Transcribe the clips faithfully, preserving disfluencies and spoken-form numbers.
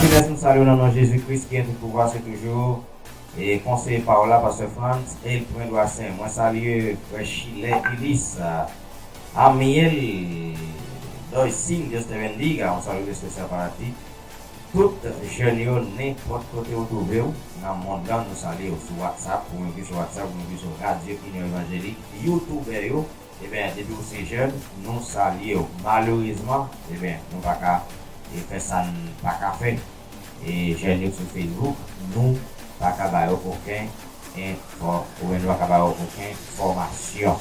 Finès, m salye w nan non Jezi Kris ki gen tout pouvwa, se toujou e konseye pawòl la, Pastè Frantz, e l pran dwa sen. Mwen salye frè Chilè Ilis, Amiel, Doysing, Justin Vendiga, yon salu espesyal pa la ti. Tout jèn yo, nenpòt kote w twouve w nan mond lan, nou salye w sou WhatsApp, ou menm ki sou WhatsApp, ou menm ki sou Radyo Inyon Evanjelik, youtubè yo, ebyen, depi w se jèn, nou salye w. Malerezman, ebyen, nou pa ka, e, fè sa n pa ka fè. E, jèn yo sou Facebook, nou pa ka ba yo okenn enfò, oubyen nou pa ka ba yo okenn fòmasyon.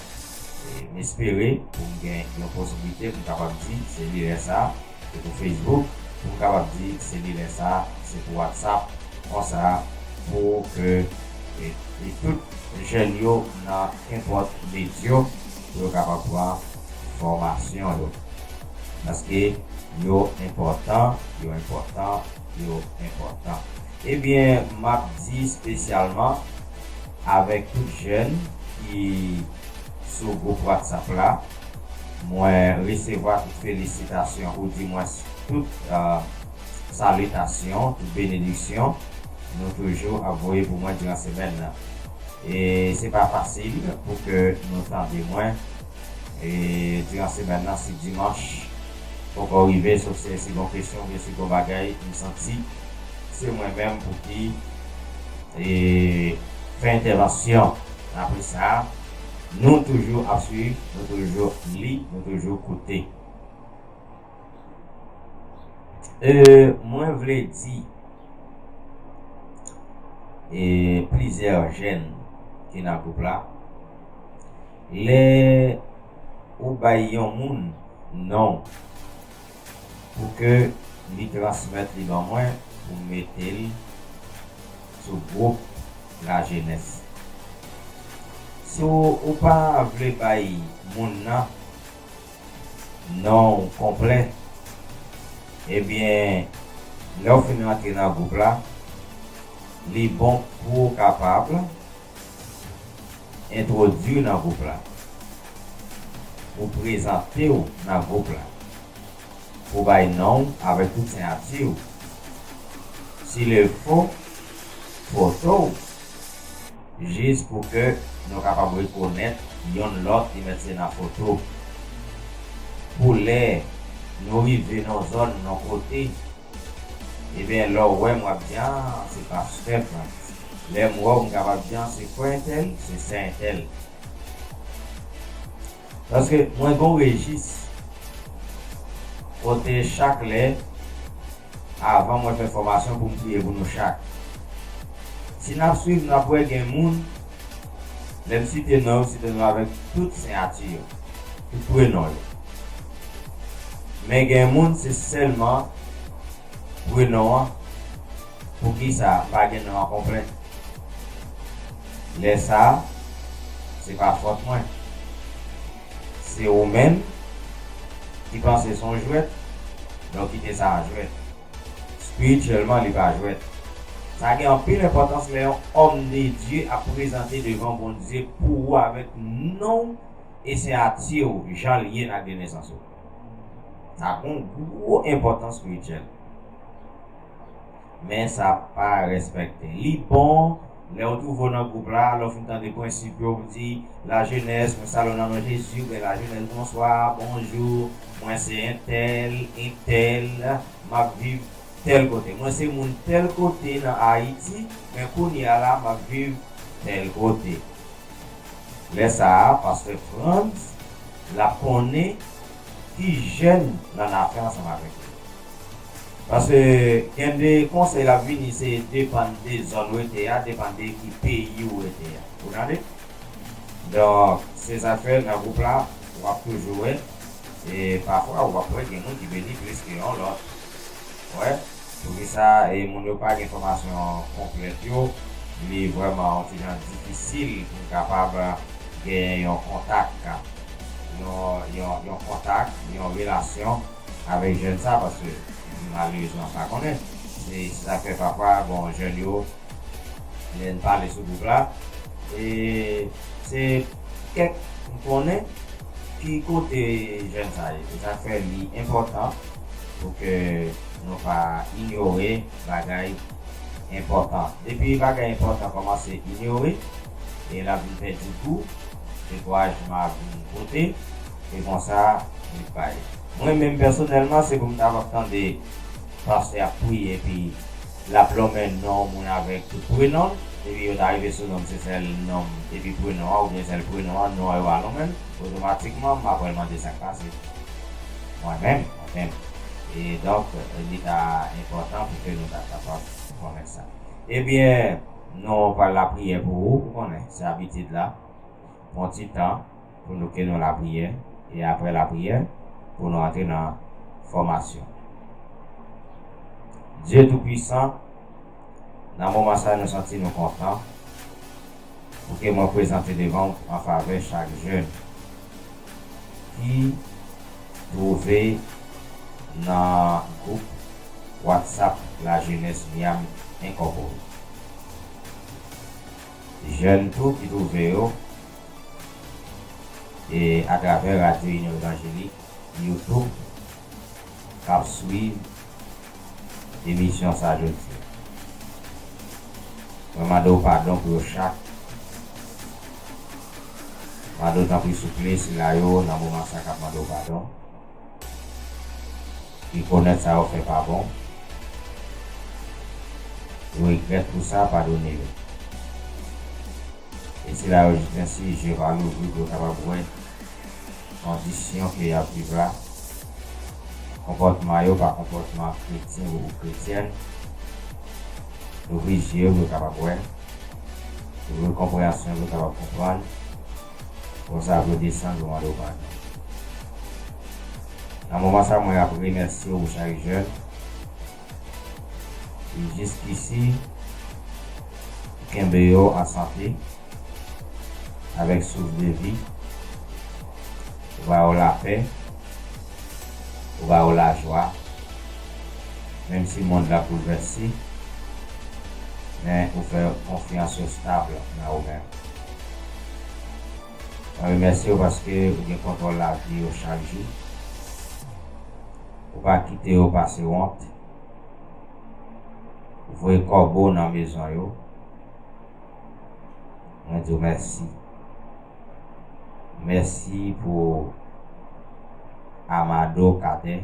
E, m espere pou m gen yon posiblite pou m kapab di, se li lè sa, se pou Facebook, pou m kapab di, se li lè sa, se pou WhatsApp, konsa, pou ke, e, e tout jèn yo nan kenpòt medyo, pou yo kapab pran fòmasyon yo. Paske yo enpòtan, yo enpòtan, yo enpòtan. Ebyen, m ap di espesyalman avèk tout jèn ki sou gwoup WhatsApp la, mwen resevwa tout felisitasyon, oudimwens tout, e, salitasyon, tout benediksyon nou toujou ap voye pou mwen diran semèn nan. E se pa fasil pou ke nou tande mwen, e diran semèn nan, si dimanch poko rive, sof se, si gon kesyon oubyen si gon bagay, m santi se mwen menm pou ki, e, fè entèvansyon. Apre sa, nou toujou ap swiv, nou toujou li, nou toujou koute. E, mwen vle di, e, plizyè jèn ki nan gwoup la, lè ou bay yon moun non pou ke li transmèt li ban mwen pou m mete l sou gwoup lajenès. Si w, ou pa vle bay moun nan non w konplè, ebyen, lè w fin rantre nan gwoup la, li bon pou w kapab entwodui w nan gwoup la, pou w prezante w nan gwoup la, pou w bay non w avèk tout siyati w. Si le fo, foto w, jis pou ke nou kapab rekonèt yonn lòt, li mèt se nan foto. Pou lè nou rive nan yon zòn, nan yon kote, ebyen, lè w wè m, w ap di, a, se pastè Frantz. Lè m wè w, m kapab di, a, se frè entèl, se sè entèl. Paske mwen gen yon rejis kote chak lè, avan mwen fè fòmasyon, pou m priye pou nou chak. Si n ap swiv, n ap wè gen moun, lè m site non yo, site non yo avèk tout siyati yo, tout prenon yo. Men gen moun, se sèlman prenon an. Poukisa pa gen non an konplè? Lè sa a, se pa fòt mwen. Se ou menm ki panse se yon jwèt, donk kite sa a jwèt. Espirityèlman, li pa jwèt. Sa gen anpil enpòtans lè yon òm de Dye ap prezante devan Bondye pou ou avèk non w e siyati w jan l ye nan ak de nesans ou. Sa gen yon gwo enpòtans espirityèl. Men sa pa respekte. Li bon, lè w twouve w nan gwoup la, lè w fin tande prensip yo, w di, lajenès, mwen salye w nan non Jezi, oubyen lajenès, bonswa, bonjou, mwen se entèl, entèl, m ap viv tèl kote. Mwen se moun tèl kote nan Ayiti, men kounye a la, m ap viv tèl kote. Lè sa a, pastè Frantz, l ap konnen ki jèn l ann afè ansanm avèk li. Paske gen de konsèy l ap vini, se depann de zòn ou rete a, depann de ki peyi ou rete a. Ou tande? Donk, se sa k fè nan gwoup la, w ap toujou wè, e pafwa w ap wè gen moun ki beni plis ke yon lòt. Wè, poukisa, e moun yo pa gen fòmasyon konplèt yo, li vrèman yon ti jan difisil pou n kapab genyen yon kontak, yon, yon, yon kontak, yon relasyon avèk jèn sa, paske malerezman pa konnen. Se, se sa k fè pafwa, bon, jèn yo, lè n pale sou gwoup la, e se kèk m konnen ki kote jèn sa ye. Se sa k fè li enpòtan pou ke nou pa inyore bagay enpòtan. Depi bagay enpòtan kòmanse inyore, e l ap vin pèdi gou, dekourajman ap vin pote, e konsa, li bay. Mwen menm pèsonèlman, se pou m ta ap tande pastè ap priye, epi l ap lonmen non moun avèk tout prenon l, epi yo ta rive sou non m, se sèl non m, epi prenon an, oubyen sèl prenon an, non an yo pa lonmen l, otomatikman, m ap al mande sa k pase. Mwen menm, mwen menm. E donk, li ta enpòtan pou ke nou ta kapab konnen sa. Ebyen, nou pral lapriyè pou ou, ou konnen, se abitid la. Pran ti tan pou nou ke nan lapriyè, e apre lapriyè, pou nou antre nan fòmasyon. Dye Toupisan, nan moman sa nou santi nou kontan, pou ke mwen prezante devan w an favè chak jèn ki twouve nan gwoup WhatsApp Lajenès Miam Enkòpore. Jèn tou ki twouve yo e atravè Radyo Inyon Evanjelik, YouTube, k ap swiv emisyon sa jodi a. Mwen mande w padon pou yo chak. Mande w tanpri souple sila yo nan moman sa k ap mande w padon. Rekonèt sa yo fè pa bon. Yo regrèt pou sa, padone yo. E sila yo jis ensi, je pa louvri pou yo kapab wè kondisyon ke y ap viv la. Konpòtman yo pa konpòtman kretyen ou kretyèn. Louvri je yo pou yo kapab wè. Louvri konpreyansyon yo pou yo kapab konprann. Konsa pou yo desann pou mande w padon. Nan moman sa, mwen ap remèsye w chak jèn ki jiskisi kenbe yo an sante, avèk souf de vi, ou ba yo lapè, ou ba yo lajwa, menm si mond la boulvèse, men ou fè konfyans yo stab nan ou menm. Mwen remèsye w paske ou gen kontwòl lavi yo chak jou. Ou pa kite yo pase wont. Ou voye kòbo nan mezon yo. Mwen di w mèsi. Mèsi pou Amado Kadè.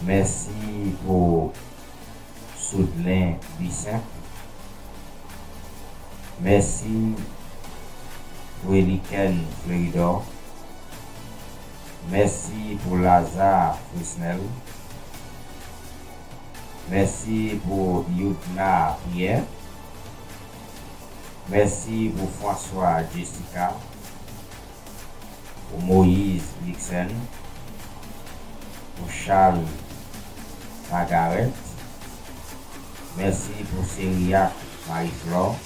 Mèsi pou Soudlen Bisent. Mèsi pou Elikèn Fleridor. Mèsi pou Laza Frisnel. Mèsi pou Youdna Pierre. Mèsi pou François Jessica, pou Moïse Luxen, pou Charles Margaret. Mèsi pou Seriak Marie Flore.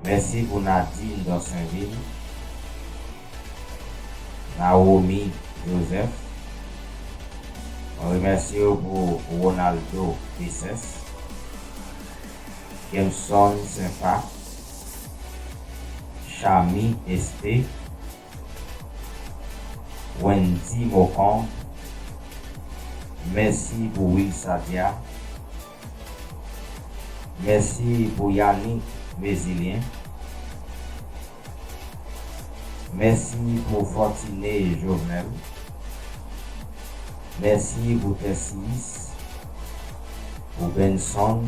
Mèsi pou Nadine Dorsainville, Naomi Joseph. Mwen remèsye w pou Ronaldo Peces, Gemson Senpa, Chami Esté, Wendy Mocombe. Mèsi pou Will Sadia. Mèsi pou Yannick Mézilien. Mèsi pou Fortuné Jovenel. Mèsi pou Tèsis, pou Benson,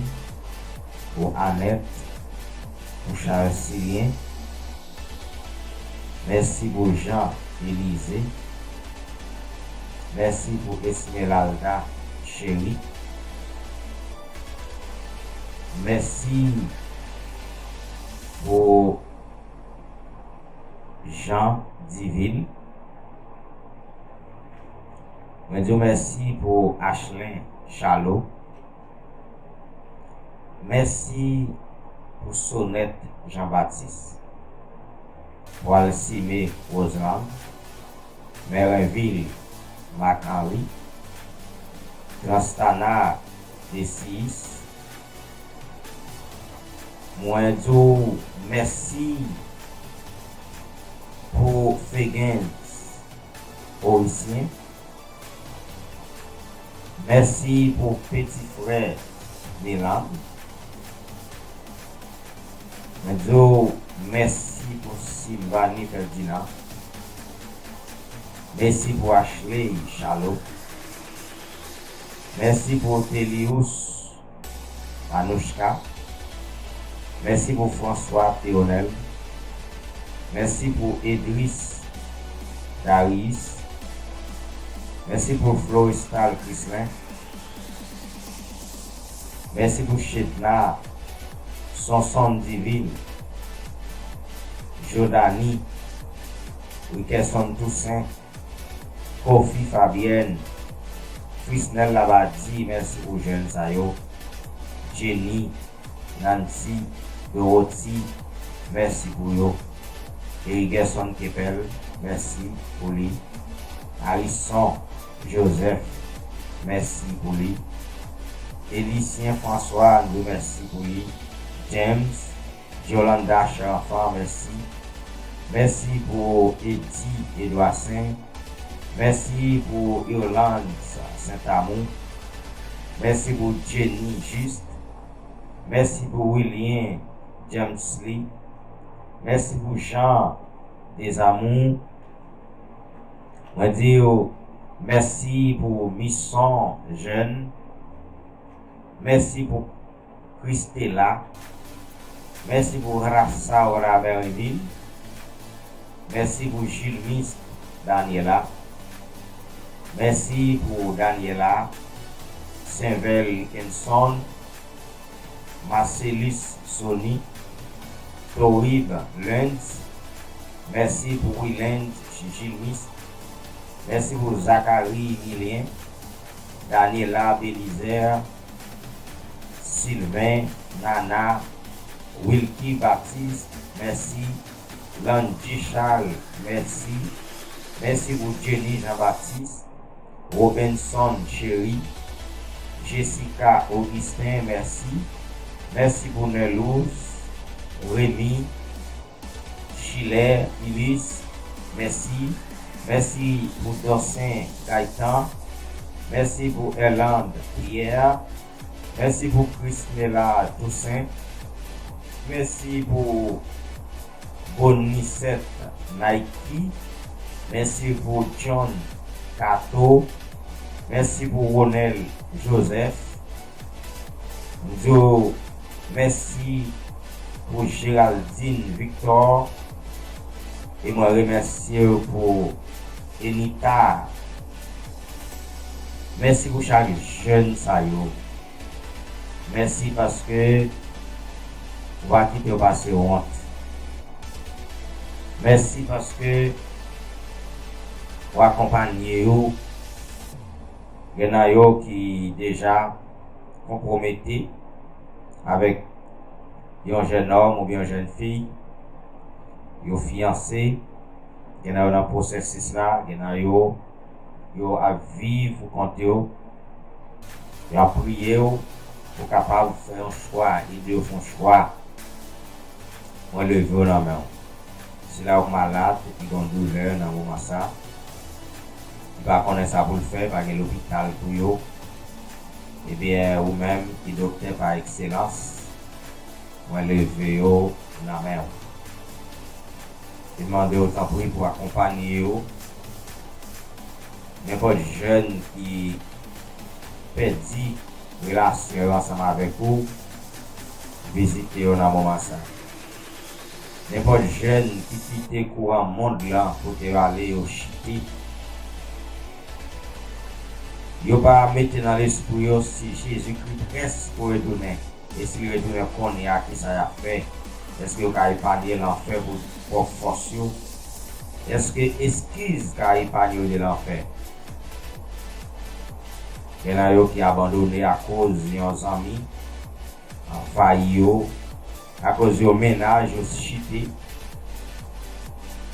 pou Anèt, pou Charles Silien. Mèsi pou Jean Élisée. Mèsi pou Esmeralda Chéry. Mèsi pou Jean Diville. Mwen di w mèsi pou Achlin Charlot. Mèsi pou Sonèt Jean Baptiste, pou Alcime Roseland, Merenville Marc Henry, Transtana Decis. Mwen di w mèsi pou Fegens Orisyen. Mèsi pou peti frè Neland. Mwen di w mèsi pou Silvanie Ferdinand. Mèsi pou Ashley Charlot. Mèsi pou Telius Anouchka. Mèsi pou François Théonel. Mèsi pou Edris Darius. Mèsi pou Florestal Crislin. Mèsi pou Chedna Sonson Divine, Jodani, Rikerson Toussaint, Kofi Fabienne, Frisnel Labadie, mèsi pou jèn sa yo, Jenny, Nancy, Dorothy, mèsi pou yo. Erigerson Kepel, mèsi pou li. Arison Joseph, mèsi pou li. Elisyen François, nou di w mèsi pou li. James, Jolanda Chanfan, mèsi. Mèsi pou Eddy Edouardsen. Mèsi pou Irlande Saint-Amour. Mèsi pou Jenny Juste. Mèsi pou Wilien Jamesley. Mèsi pou Jean Desamours. Mwen di w mèsi pou Misson Jeune. Mèsi pou Christela. Mèsi pou Rasaura Merinville. Mèsi pou Julmis Daniela. Mèsi pou Daniela, Senvel Kenson, Marcelus Sony, Torib Lens. Mèsi pou Wilens Julmis. Mèsi pou Zacharie Milien, Daniela Belizaire, Sylvain, Nana, Wilky Baptiste, mèsi. Landji Charles, mèsi. Mèsi pou Jenny Jean Baptiste, Robinson Chéry, Jessica Augustin, mèsi. Mèsi pou Nerlous, Remy, Schiller, Ulysse, mèsi. Mèsi pou Dorcin Gaëtan. Mèsi pou Erlande Pierre. Mèsi pou Christnela Toussaint. Mèsi pou Bonisette Nike. Mèsi pou John Cato. Mèsi pou Ronel Joseph. M di w mèsi pou Géraldine Victor. E mwen remèsye w pou Enita. Mèsi pou chak jèn sa yo. Mèsi paske ou pa kite yo pase wont. Mèsi paske ou akonpanye yo. Gen nan yo ki deja konpwomete avèk yon jèn òm oubyen yon jèn fi, yo fiyanse, gen nan yo nan pwosesis la, gen nan yo, yo ap viv pou kont yo, y ap priye w pou w kapab fè yon chwa, ede yo fè yon chwa. Mwen leve w nan men w. Sila yo k malad, ki gen yon doulè nan moman sa, ki pa konnen sa pou l fè, pa gen lopital pou yo, ebyen, ou menm ki doktè pa ekselans, mwen leve yo nan men w. E mande w tanpri pou akonpanye yo. Nenpòt jèn ki pèdi relasyon yo ansanm avèk ou, vizite yo nan moman sa. Nenpòt jèn ki kite kouran mond lan kote yo ale, yo chite. Yo pa mete nan lespri yo si Jezikri près pou retounen. E si l retounen kounye a, kisa y ap fè? Èske yo ka epanye lanfè pou pwòp fòs yo? Èske eskiz ka epanye yo de lanfè? Gen nan yo ki abandone akoz yon zanmi anvayi yo, akoz yon mennaj yo chite,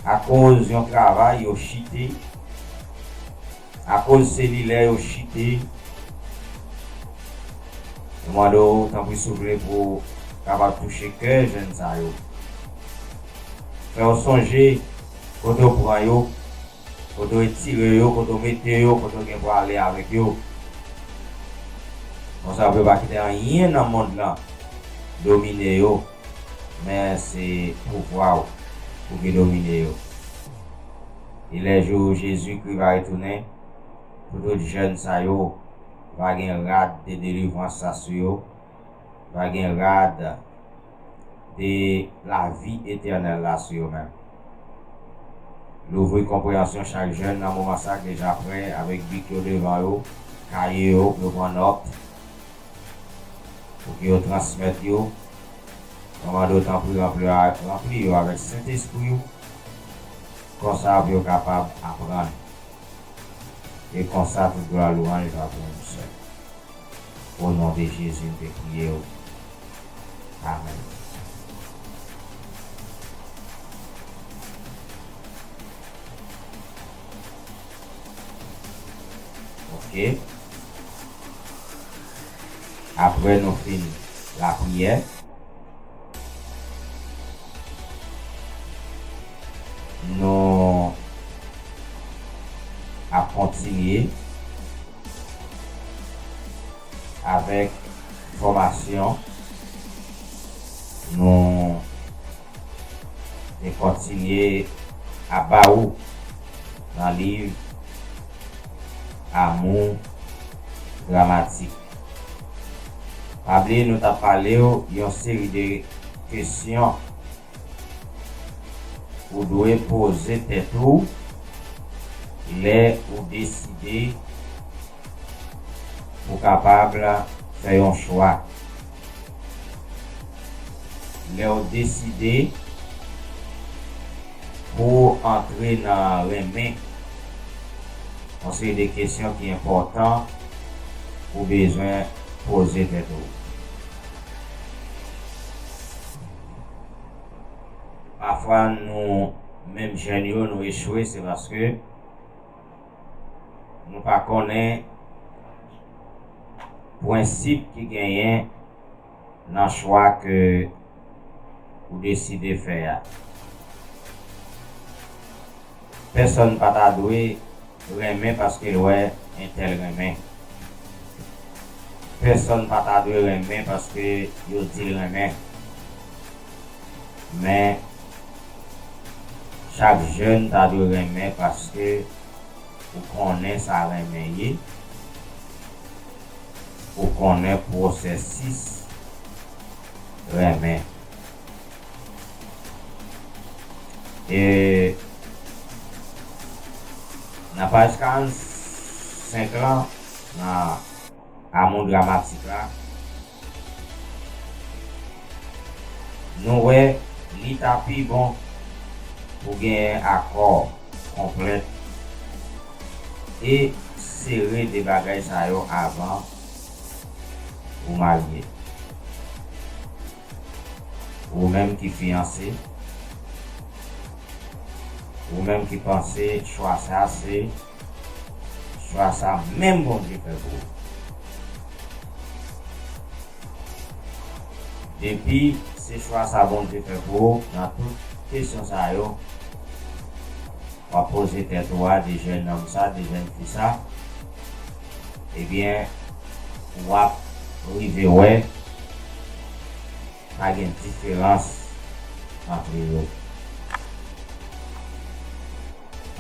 akoz yon travay yo chite, akoz selilè yo chite. Mwen mande w, tanpri, souple, pou w kapab touche kè jèn sa yo. Fè yo sonje kote w pran yo, Kote w retire yo, kote w mete yo, kote w gen pou ale avèk yo. Konsa pou yo pa kite anyen nan mond lan domine yo, men se pouvwa w pou ki domine yo. E lè jou Jezikri va retounen, pou tout jèn sa yo, va gen rad de delivrans sa sou yo, va gen rad de lavi etènèl la sou yo menm. Louvri konpreyansyon chak jèn nan moman sa k deja prè avèk bik yo devan yo, kaye yo pou yo pran nòt, pou ke yo transmèt yo. Kòmande w tanpri ranpli, ranpli yo avèk Sentespri w, konsa pou yo kapab aprann. E konsa tout glwa louwanj va pou ou sèl. O non de Jezi, m te priye w. Amèn. Ok. Apre nou fin lapriyè, nou ap kontinye avèk fòmasyon nou te kontinye ap ba ou nan liv Amour Dramatique. Pa bliye nou t ap pale w yon seri de kesyon ou dwe poze tèt ou lè ou deside pou kapab fè yon chwa. Lè w deside pou w antre nan renmen, yon seri de kesyon ki enpòtan ou bezwen poze tèt ou. Pafwa, nou menm jèn yo, nou echwe, se paske nou pa konnen prensip ki genyen nan chwa ke ou deside fè a. Pèsonn pa ta dwe renmen paske l wè entèl renmen. Pèsonn pa ta dwe renmen paske yo di l renmen. Men, chak jèn ta dwe renmen paske ou konnen sa renmen ye, ou konnen pwosesis renmen. E nan paj karannsenk lan, nan Amour Dramatique la, nou wè li ta pi bon pou genyen akò konplèt e sere de bagay sa yo avan ou marye. Ou menm ki fiyanse, ou menm ki panse chwa sa se chwa sa menm Bondye fè pou ou. Depi se chwa sa Bondye fè pou ou, nan tout kesyon sa yo, w ap poze tèt ou a, de jèn nonm sa, de jèn fi sa, ebyen, w ap rive wè pa gen diferans ant yo.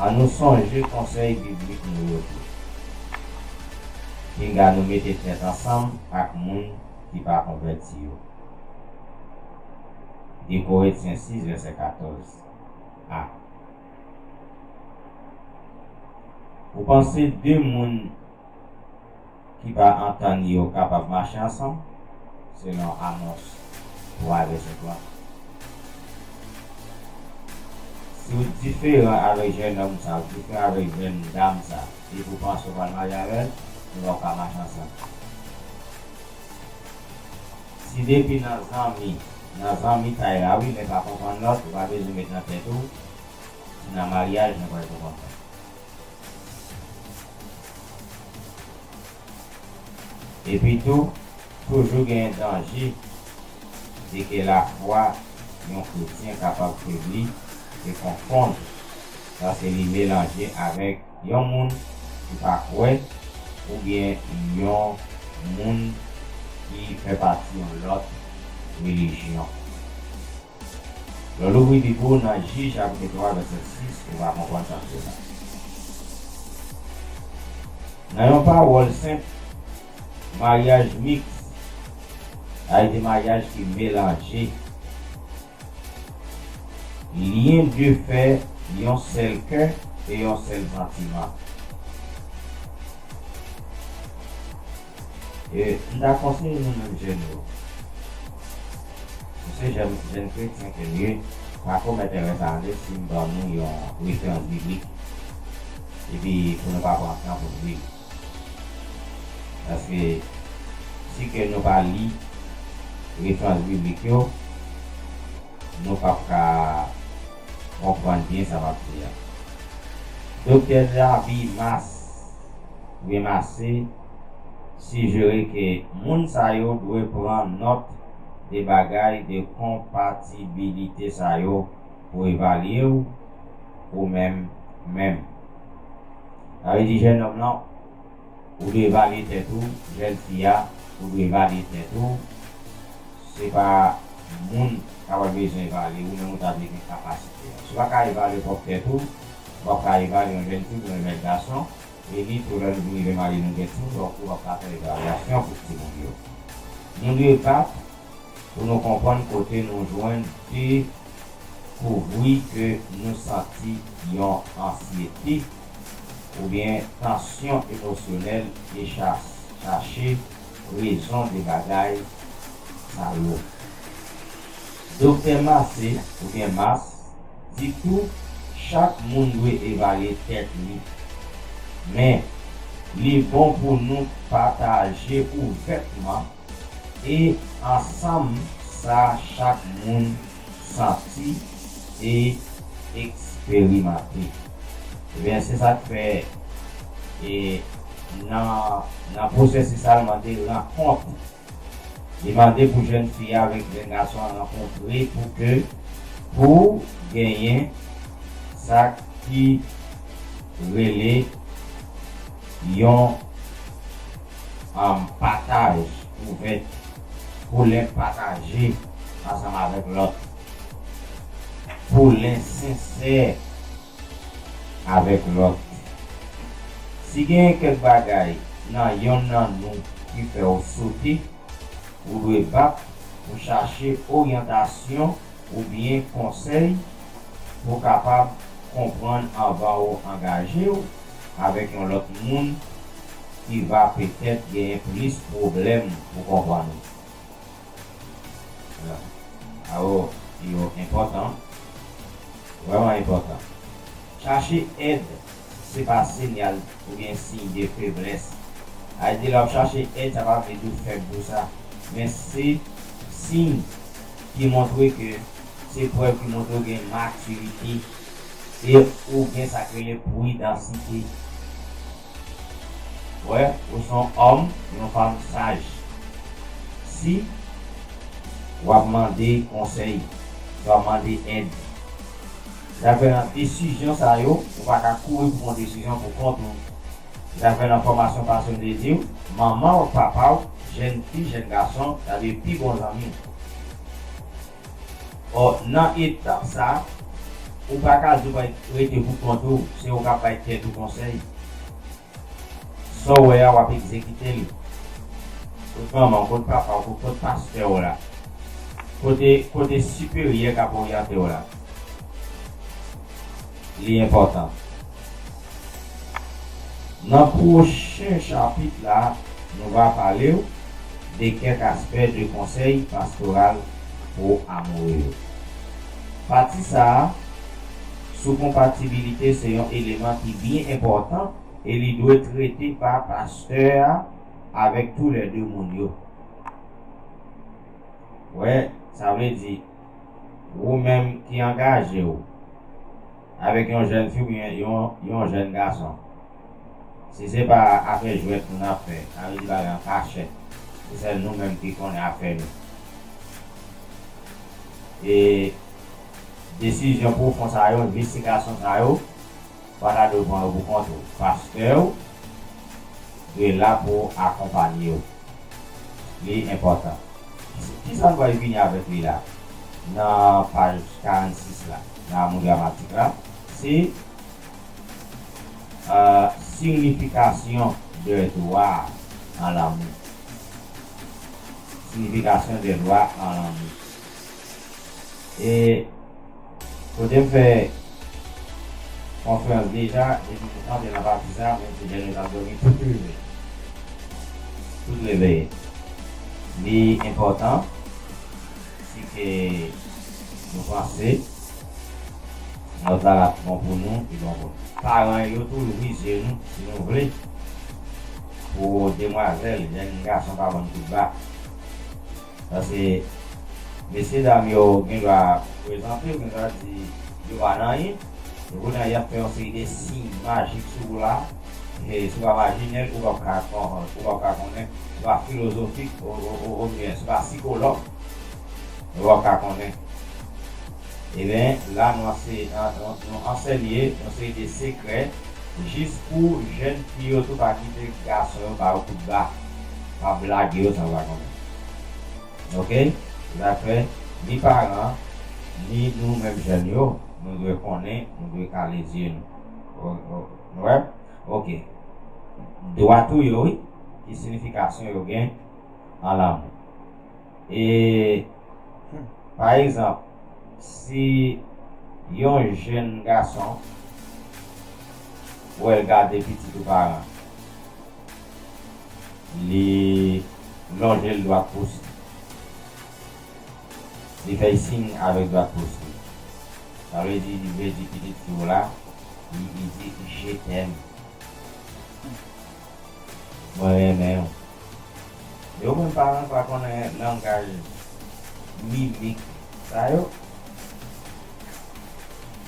Ann nou sonje konsèy biblik nou yo tou. Pinga nou mete tèt ansanm ak moun ki pa konvèti yo. De Korentyen sis, vèsè katòz a. Ou panse de moun ki pa antann yo kapab mache ansanm, selon Amòs twa vèsè twa. Si w diferan avèk jèn nonm sa, w diferan avèk jèn dam sa, epi w panse w pral marye avè l, nou pa ka mache ansanm. Si depi nan zanmi, nan zanmitay la wi, men pa konprann lòt, ou pa bezwen met nan tèt ou, si nan maryaj, nou pral konprann lòt. Epi tou, toujou gen danje de ke lafwa yon kretyen kapab febli e konfonn paske li melanje avèk yon moun ki pa kwè oubyen yon moun ki fè pati yon lòt relijyon. Lè w louvri Bib ou nan Jij chapit twa vèsè sis, ou va konprann sa m di la. Nan yon pawòl senp, maryaj miks, sa vle di maryaj ki melanje, lyen de fè, yon sèl kè e yon sèl santiman. E m ta konseye nou menm jèn yo, nou se jèn, jèn kretyen ke nou ye, pa komèt erè sa a, si m ban nou yon referans biblik, epi pou nou pa pran tan pou nou li. Paske si ke nou pa li referans biblik yo, nou p ap ka konprann byen sa m ap di a. Doktè Zabi Mas, oubyen Massé, sijere ke moun sa yo dwe pran nòt de bagay de konpatibilite sa yo pou evalye w, ou menm menm. Sa vle di, jennonm lan, ou dwe evalye tèt ou, jèn fi a, ou dwe evalye tèt ou. Se pa moun k ap bezwen evalye, ou menm ou ta dwe gen kapasite a. Si w pa ka evalye pwòp tèt ou, ou p ap ka evalye yon jèn fi oubyen yon jèn gason, e ni tou lè nou vin rive marye nou gen timoun, donk ou p ap ka fè evalyasyon pou timoun yo. Nou dwe bat pou nou konprann kote nou jwenn dekouvri ke nou santi yon ansyete oubyen tansyon emosyonèl e cha-, chache rezon de bagay sa yo. Doktè Massé oubyen Mas di tou, chak moun dwe evalye tèt li. Men, li bon pou nou pataje ouvètman e ansanm sa chak moun santi e eksperimante. Ebyen, se sa k fè, e, nan, nan pwosesis sa, l mande rankont. Li mande pou jèn fi a avèk jèn gason an rankontre pou ke, pou genyen sa ki rele yon, um, pataj ouvè, pou lè pataje ansanm avèk lòt, pou lè sensè avèk lòt. Si genyen kèk bagay nan yonn nan nou ki fè w sote, ou dwe bat pou chache oryantasyon oubyen konsèy pou w kapab konprann anvan w angaje w avèk yon lòt moun ki va petèt genyen plis pwoblèm pou konprann ou. Alò, yo enpòtan, vrèman enpòtan. Chache èd, se pa sinyal oubyen siy de feblès. Sa vle di, lè w ap chache èd, sa pa vle di w fèb pou sa. Men se siy ki montre ke, se prèv ki montre w gen matirite e ou gen sa k rele pridansite. Wè, ou se yon òm, yon fanm saj. Si w ap mande konsèy, si w ap mande èd, zafè nan desizyon sa yo, ou pa ka kouri pou pran desizyon pou kont ou. Zafè nan fòmasyon, pase m te di w, manman w, papa w, jèn fi, jèn gason, sa dwe pi bon zanmi w. Ò, nan etap sa, ou pa ka di w pral rete pou kont ou, se ou k ap bay tèt ou konsèy. Sa w wè a, w ap egzekite l. Kot manman w, kot papa w, kot, kot pastè w la? Kote, kote siperyè k ap oryante w la? Li enpòtan. Nan pwochen chapit la, nou va pale w de kèk aspè de konsèy pastoral pou amoure yo. Pati sa a sou konpatibilite se yon eleman ki byen enpòtan e li dwe trete pa pastè a avèk toulède moun yo. Wè, sa vle di, ou menm ki angaje w avèk yon jèn fi oubyen yon, yon jèn gason, si se pa afè jwèt nou ap fè, sa vle di bagay an kachèt, se sèl nou menm ki konnen afè nou. E desizyon pwofon sa yo, envestigasyon sa yo, Panado pran yo pou kont ou. Pastè w dwe la pou akonpanye w. Li enpòtan. Kisa n pral vini avèk li la? Nan paj karannsis la, nan Amour dramatique la, se, euh, signification de droit en l'amour. Signification de droit en l'amour. E kote m fè konferans deja, depi m kanpe nan pati sa, menm si jèn yo t ap dòmi, tout leve. Tout leve. Li enpòtan, si ke nou panse nòt la ap bon pou nou, li bon pou nou. Paran yo tou, louvri zye nou, si nou vle, pou demwazèl, jèn gason pa bann kout ba. Paske mesye dam yo gen dwa prezante, yo gen dwa di yo pa nan anyen. E kounye a, y ap fè yon seri de siy majik sou ou la. E se pa majinèl, ou p ap ka kon-, ou p ap ka konnen. Se pa filozofik, o-, o-, o-, oubyen se pa sikològ, ou p ap ka konnen. Ebyen, la nou anse-, an-, nou, nou ansèye yon seri de sekrè jis pou jèn fi yo tou pa kite gason yo ba yo kout ba, pa blage yo san yo pa konnen. Oke? Se sa k fè ni paran, ni nou menm jèn yo, nou dwe konnen, nou dwe kale zye nou. O-, o-, nou wè? Oke. Dwa tou yo, wi, ki siyifikasyon yo gen an lanmou. E, pa egzanp, si yon jèn gason wè l gade pitit ou paran, li lonje l dwat pous li, li fè l siy avèk dwat pous li. Sa vle di, li vle di pitit fi w la, li, li di, "Je t'aime." Mwen renmen w. Yo menm paran pa konnen langaj mimik sa yo.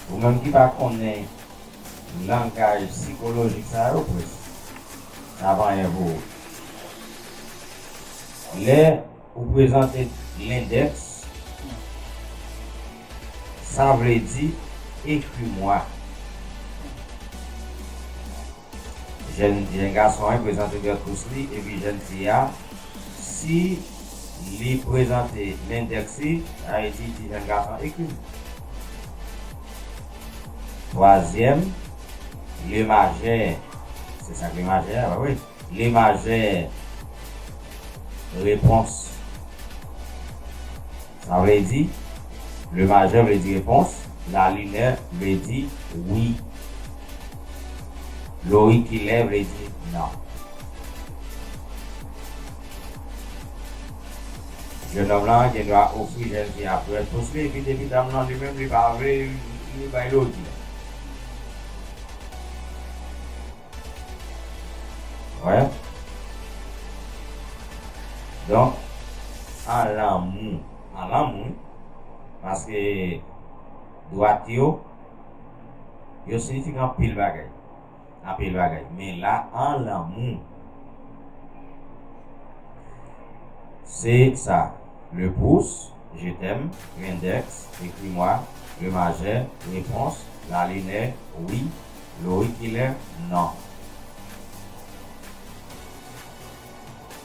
Ou menm ki pa konnen langaj sikolojik sa yo, pwès, sa pa anyen pou ou. Lè ou prezante lendèks, sa vle di, "Écris-moi." Jèn, jèn gason an prezante dwat pous li, epi jèn fi a, si li prezante lendèks li, sa vle di, di jèn gason, "Ekri m." Twazyèm, le majè. Se sa k le majè a, pa vre? Le majè, repons. Sa vle di, le majè vle di repons, la linè vle di wi, lorikilè vle di non. Jennonm lan gen dwa ofri jèn fi a dwat pous li, epi depi dam lan li menm li pa vle, li bay lodi. Wè. Donk, an lanmou, an lanmou, paske dwat yo, yo siyifi anpil bagay. Anpil bagay. Men la, an lanmou, se sa. Le pouce, je t'aime, lendèks, écris-moi, le majè, repons, la linè, wi, lorikilè, non.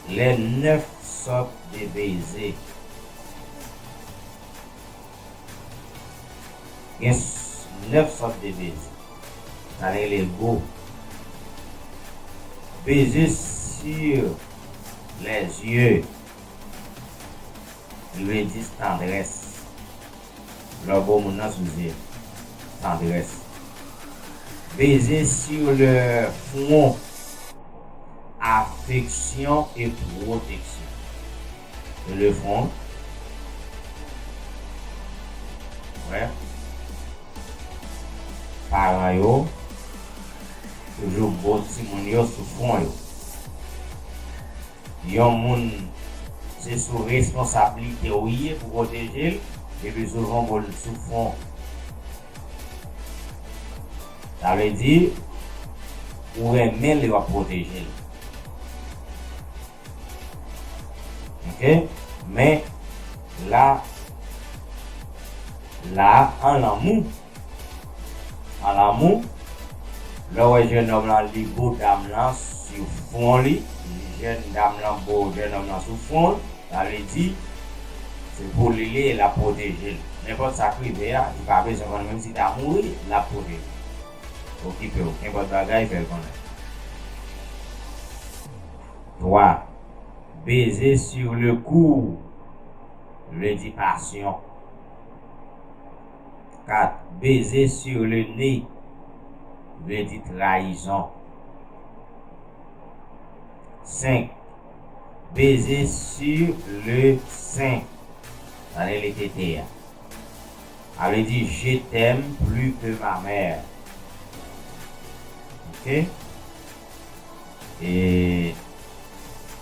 Les neuf sortes de baisers. Gen s-, neuf sortes de baisers. Sa rele go. Baiser sur les yeux. Li vle di tandrès. Lè w bo moun nan sou zye. Tandrès. Baiser sur le front. Affection et protection. Le front. Wè. Paran yo toujou bo timoun yo sou fwon yo. Yon moun, se sou responsablite w ye pou pwoteje l, epi sou fwon, bo l sou fwon. Sa vle di, ou renmen l, w ap pwoteje l. Oke? Men, la, la, an lanmou, an lanmou, Lè w wè jennonm lan, li bo dam lan sou fwon li, jèn dam lan bo jennonm lan sou fwon l, sa vle di, se pou li li ye, l ap pwoteje l. Nenpòt sa k rive a, li pa bezwen konn, menm si ta mouri, l ap pwoteje l. Okipe w, kenpòt bagay, fè l konnen. Twa. Baiser sur le cou vle di pasyon. Kat. Baiser sur le nez vle di trayizon. Senk. Baiser sur le sein. Sa rele tete a. Sa vle di, je t'aime plus que ma mère. Ok? E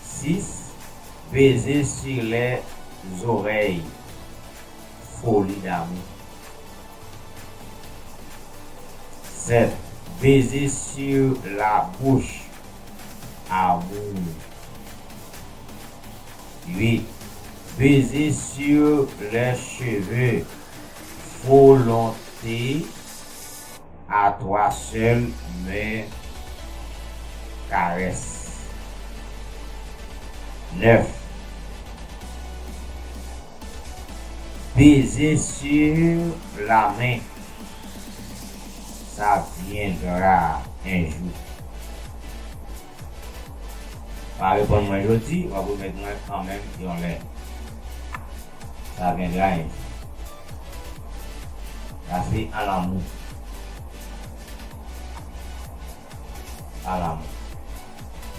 sis, baiser sur les oreilles. Folie d'amour. Sèt, baiser sur la bouche. Amour. Uit, baiser sur les cheveux. Volonté. À toi seul me caresse. Nèf. Baiser sur la main. Ça viendra un jour. Pa reponn mwen jodi, w ap remèt mwen kanmenm yon lè. Ça viendra un jour. Sa se an lanmou. An lanmou.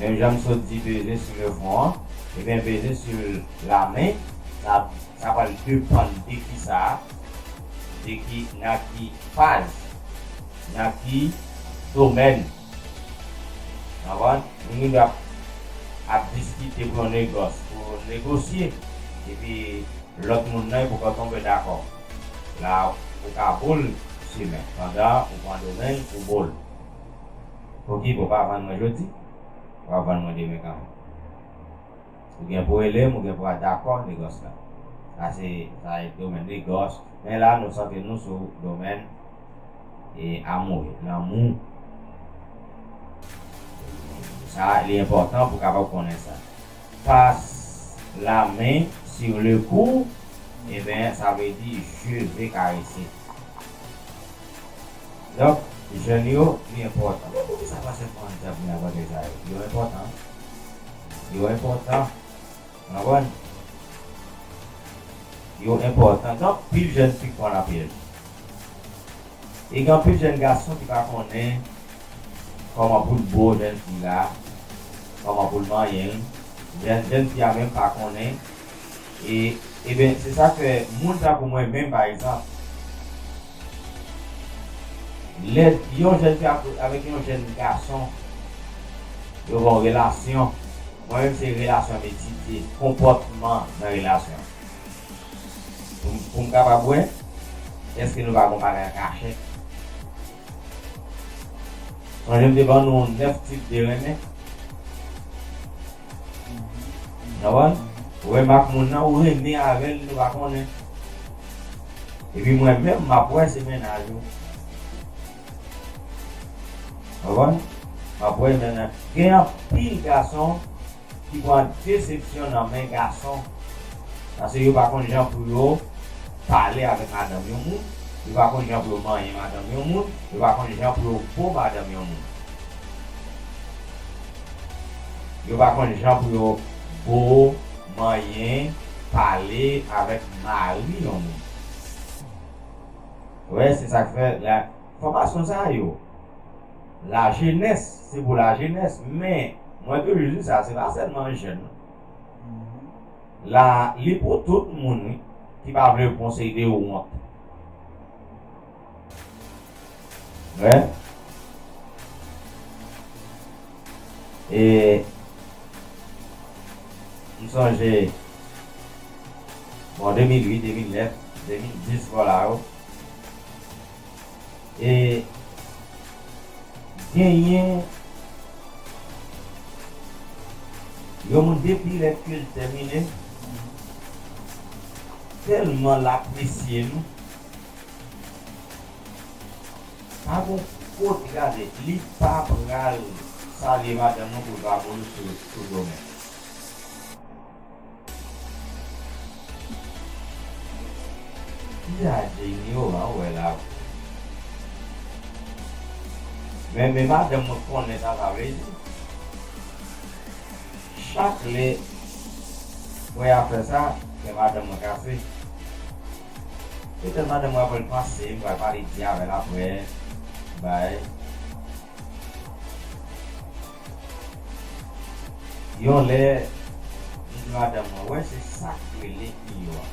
Menm jan m sot di baiser sur le front an, ebyen baiser sur la main, sa, sa pral depann de kisa, de ki, nan ki faz, nan ki domèn. Konprann? Nou gen dwa ap, ap diskite pou yon negòs, pou negosye. Epi lòt moun nan, li poko tonbe dakò. La, ou ka bo l chimen, pandan ou pran domèn, ou bo l. Okipe w, pa vann mwen jodi, w ap vann mwen demen kanmenm. Ou gen pou rele m, ou gen pou pa dakò negòs la. Sa se, sa e domèn negòs. Men la, nou santre nou sou domèn, e, amoure, lanmou. Sa, li enpòtan pou kapab konnen sa. Passe la main sur le cou, ebyen, sa vle di, je vais caresser. Donk, jèn yo, li enpòtan. Men poukisa pa sèlman djab ni avantay sa yo? Yo enpòtan. Yo enpòtan. Konprann? Yo enpòtan. Donk, pil jèn fi pran nan pyèj. E gen anpil jèn gason ki pa konnen kòman pou l bo jèn fi la, kòman pou l manyen l. Jèn, jèn fi a menm pa konnen. E, ebyen, se sa k fè moun tankou mwen menm, pa egzanp, lè yon jèn fi ap, avèk yon jèn gason, yo gen yon relasyon. Mwen menm, se relasyon m etidye, konpòtman nan relasyon. Pou m, pou m kapab wè, èske nou pa gen yon bagay an kachèt? Sonje m te ban nou nèf tip de renmen. Konprann? Ou renmen ak moun nan, ou renmen avè l, nou pa konnen. Epi mwen menm, m ap wè se mennaj ou. Konprann? M ap wè mennaj. Gen anpil gason ki pran desepsyon nan men gason. Paske yo pa konn jan pou yo pale avèk madanm yon moun, yo pa konn jan pou yo manyen madanm yon moun, yo pa konn jan pou yo bo madanm yon moun. Yo pa konn jan pou yo bo, manyen, pale avèk mari yon moun. Wè, se sa k fè la, fòmasyon sa yo, lajenès, se pou lajenès, men mwen toujou di sa, se pa sèlman jèn non. La, li pou tout moun, wi, ki pa vle pran yon seri de wont. Wè. E m sonje, bon, de mil uit, de mil nèf, de mil dis, bò la yo. E genyen yon moun depi lè ke l tèmine, tèlman l apresye nou. Pa gon, Kot, gade, li pa pral salye madanm nan pou l pa voye sou, sou do men. Ki sa Jenny yo an wè la? Men, men madanm mwen konnen sa sa vle di. Chak lè mwen ap fè sa, kè madanm mwen kase. Petèt madanm mwen ap panse m pral pale di avè l apre. Bay. Yon lè, m di madanm mwen, wè se sa k rele iyo a.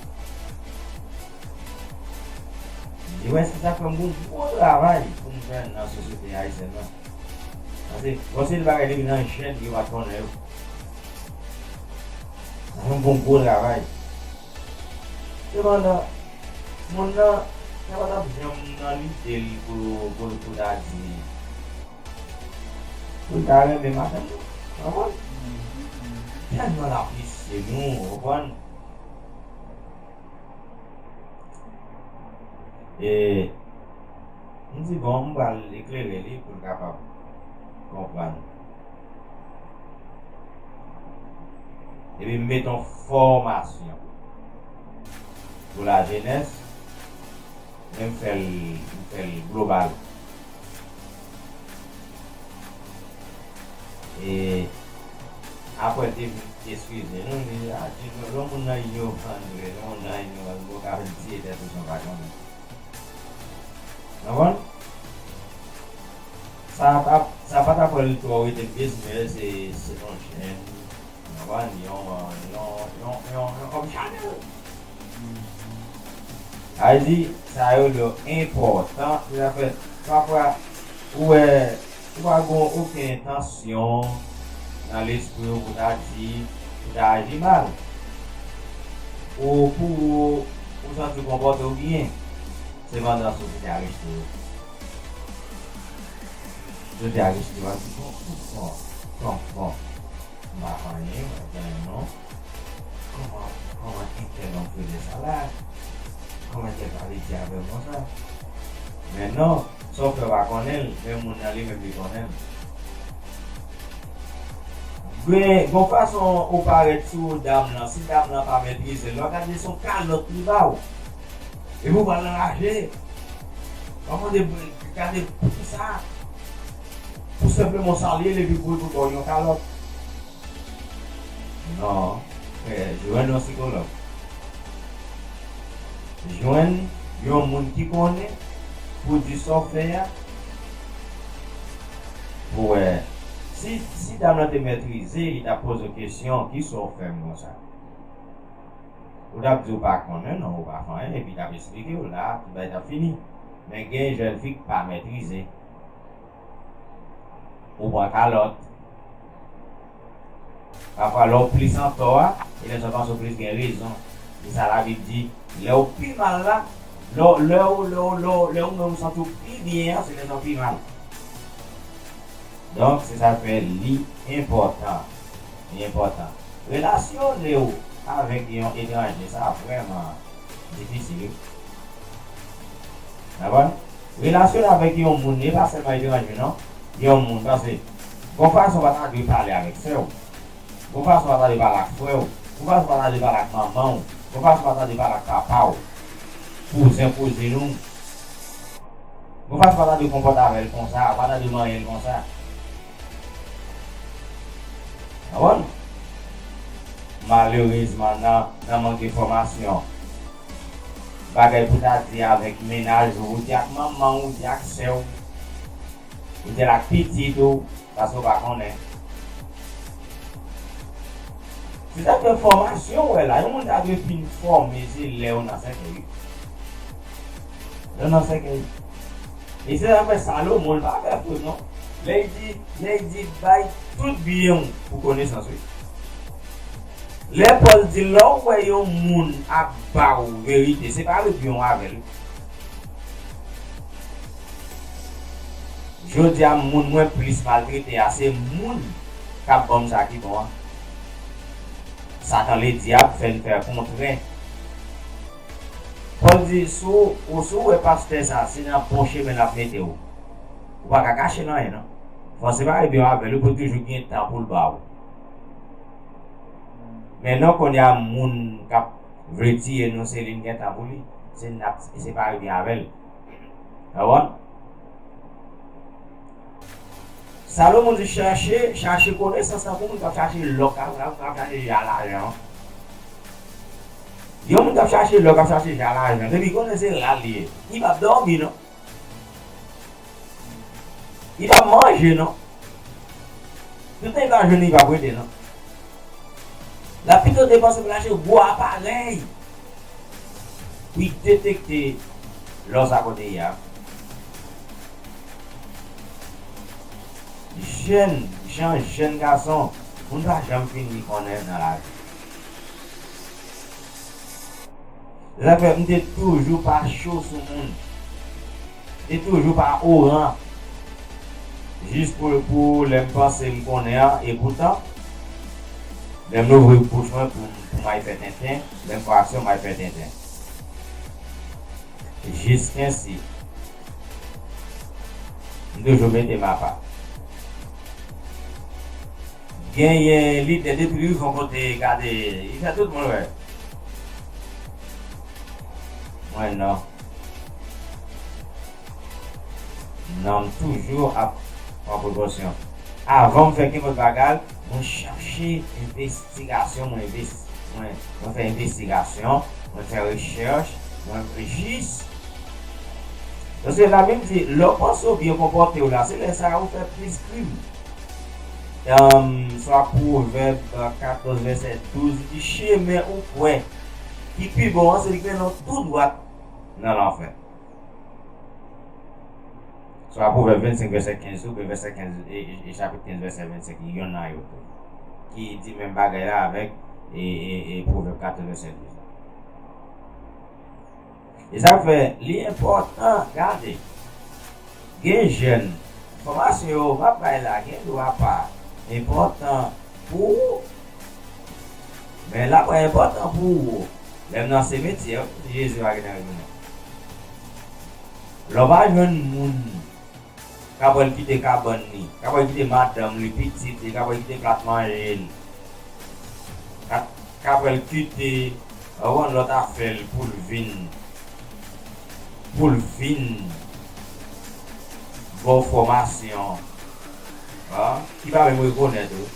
M di, wè se sa k fè m gon gwo travay pou m fè nan sosyete ayisyèn nan. Paske, bon, se de bagay depi nan jèn, yo pa t konnen yo. Sa fè m gon gwo travay. Sepandan, moun nan, sa pa t ap janm nan lide l pou, pou, pou ta di, pou l ta renmen madanm nou, w konprann? Tèlman l apresye nou, w konprann? E, m di, bon, m pral eklere li pou l kapab konprann. Epi m mete yon fòmasyon pou lajenès, men m fè l, m fè l global. E apre l te vin eskize nou, li di, a, di, lè moun nan ignoran vre, lè moun nan ignoran, ou ka vin tiye tèt ou san pa konnen. Konprann? Sa pa, sa pa t ap fè l twò rete biznis, se, se yon jèn, konprann? Yon, yon, yon, yon, yon kòm chanèl. Sa vle di, sa yo yo enpòtan, se sa fè, pafwa, ou wè, ou pa gen okenn entansyon nan lespri w pou ta di, pou ta aji mal. Ou, pou ou, ou santi w konpòte w byen, se pandan sosyete a rejte w. Sosyete a rejte w, a di, bon, bon, bon, bon, bon. M pa fè anyen, m pa fè anyen non. Kòman, kòman entèl ap fè sa la? Kòman entèl pale di avè m konsa? Men non, sa w fè w pa konnen l, men moun nan li menm li konnen l. Gen, gon fason ou parèt sou dam nan, si dam nan pa metrize l, lè w gade se yon kalòt li ba w. Epi w pral anraje. W ap mande, gade poukisa. Pou senpleman w salye l epi pou l ba w yon kalòt. Non, frè, jwenn yon sikològ. Jwenn yon moun ki konnen pou di sa w fè a. Pou wè, si, si dam nan te metrize, li t ap poze w kesyon, kisa w fè m konsa? Ou t ap di w pa konnen non, ou pa fè anyen, epi l t ap esplike w, la, tout bagay t ap fini. Men gen jèn fi k pa metrize. Ou pran kalòt. Pafwa, lè w plis antò a, se lè sa w panse w plis gen rezon. E sa Labib di, lè w pi mal la, lè w, lè w, lè w, lè w, lè ou menm ou santi w pi byen an, se lè sa w pi mal. Donk, se sa k fè li enpòtan. Li enpòtan. Relasyone w avèk yon etranje, sa vrèman difisil, wi. Konprann? Relasyone avèk yon moun, e pa sèlman etranje, non. Yon moun, paske, gon fason w pa ta dwe pale avèk sè w. Gon fason w pa ta dwe pale ak frè w. Gon fason w pa ta dwe pale ak manman w. Gon fason w pa ta dwe pale ak papa w. Kouzen, kouzin ou. Gon fason w pa ta dwe konpòte avè l konsa, w pa ta dwe manyen l konsa. Konprann? Malerezman, nan, nan mank enfòmasyon, bagay pou ta di avèk mennaj ou, ou di ak manman w, ou di ak sè w, ou di l ak pitit ou, paske w pa konnen. Se sa k fè fòmasyon w wè la, yon moun ta dwe fin fòme, se lè w nan sèkèy. Lè w nan sèkèy. E se sa k fè Salomon, li pa fè fot non. Lè l di, lè l di, bay tout byen w pou konesans, wi. Lè Pòl di, lè w wè yon moun ap ba w verite, se pa repyon w avè l. Jodi a, moun mwen plis maltrete a, se moun k ap ban m sa ki bon an. Satan Ledyab fè n fè kontrè. Pòl di, si w, si w wè pastè sa, se nan bon chemen l ap mete w. Ou pa ka kache l anyen, non. Fò separe byen avè l, ou pou toujou gen tan pou l ba ou. Men non, kounye a, moun k ap vle tiye nou, se li n gen tan pou li. Se n ap separe byen avè l. Ou konprann? Salomon di chache, chache konesans tankou moun k ap chache lò, k ap, k ap, k ap chache ja lajan. Yon moun k ap chache lò, k ap chache ja lajan, depi konnen se ral li ye, li p ap dòmi, non. Li p ap manje, non. Toutan li pa jwenn, li p ap rete, non. L ap pito depanse pou l achte gwo aparèy pou l detekte lò sa kote ye a. Jèn, jan jèn gason, moun pa janm fin li konnen nan lavi. Se sa k fè m te toujou pa cho sou moun. M te toujou pa oran. Jis pou, pou lè m panse m konnen an, epoutan, lè m louvri bouch mwen pou, pou m al fè tenten, lè m fè aksyon, m al fè tenten. Jiskensi, m toujou mete m apa. Genyen lidè depi li rive yon kote, gade, li fè tout moun wè. Mwen non. Non, m toujou ap pran prekosyon. Avan m fè kenpòt bagay, mwen chache envestigasyon, mwen envesti, mwen, mwen fè envestigasyon, mwen fè rechèch, mwen jis. Paske Labib di, lè w panse w byen konpòte w la, se lè sa a ou fè plis krim. Em, swa Pwovèb katòz, vèsè douz, li di, chemen ou kwè ki pi bon an, se li k mennen w tou dwat nan lanfè. Swa Pwovèb vennsenk, vèsè kenz, oubyen vèsè kenz, e, e, e chapit kenz, vèsè vennsenk, yonn nan yo tou. Ki di menm bagay la avèk, e, e, e Pwovèb katòz, vèsè douz la. E sa k fè li enpòtan, gade. Gen jèn, fòmasyon yo m ap bay la, gen dwa pa enpòtan pou ou, men l ap enpòtan pou ou lè m nan simetyè, wi, Jezi va gentan retounen. Lè w pa jwenn moun k ap wè l kite kabann li, k ap wè l kite madanm li, pitit li, k ap wè l kite plat manje l, k ap, k ap wè l kite, ou konn, lòt afè l pou l vin, pou l vin ba w fòmasyon, a, ki pa menm rekonèt ou.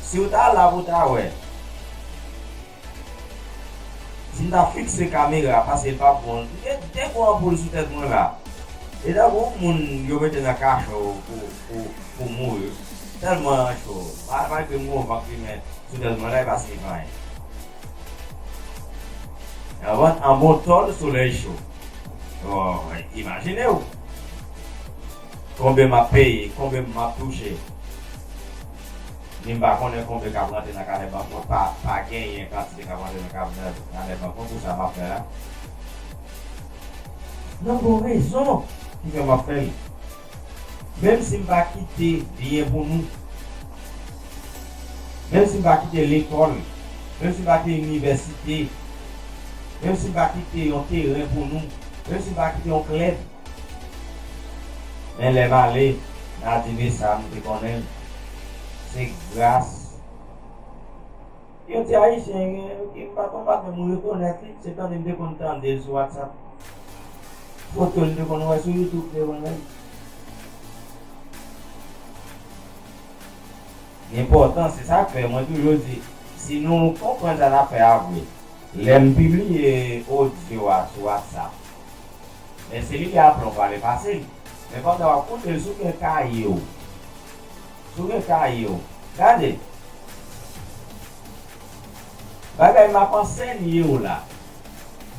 Si w ta la pou w ta wè, si m ta fikse kamera, paske l pa bon, m gen de gwo anpoul sou tèt mwen la. E tankou yon moun yo mete nan kacho pou, pou, pou mouri. Tèlman cho. Ma-, malgre m gen yon vant ki men sou tèt mwen la, e pa siyifi anyen. An bon, an bon tòl solèy cho. O, imajine w. Konbyen m ap peye, konbyen m ap touche. Ni m pa konnen konbyen k ap rantre nan kanè bank mwen, pa, pa genyen kantite k ap rantre nan ka-, nan kanè bank mwen pou sa m ap fè a. Nan bon rezon ki fè m ap fè l. Menm si m pa kite byen pou nou, menm si m pa kite lekòl, menm si m pa kite inivèsite, menm si m pa kite yon teren pou nou, menm si m pa kite yon klèb, men lè m ale, m a di, men sa m te konnen l, se gras. Yo di Ayisyen gen, ki m pa konn, m pa menm rekonèt li, se tande m te konn tande l sou WhatsApp. Foto l m te konn wè sou YouTube, m te konn wè l. Li enpòtan, se sa k fè mwen toujou di, si nou konprann sa n ap fè a vre, lè m pibliye odyo a sou WhatsApp, men se li ki apre w pale pase l. Men pandan w ap koute l, si w gen kaye w, si w gen kaye w, gade. Bagay m ap ansenye w la,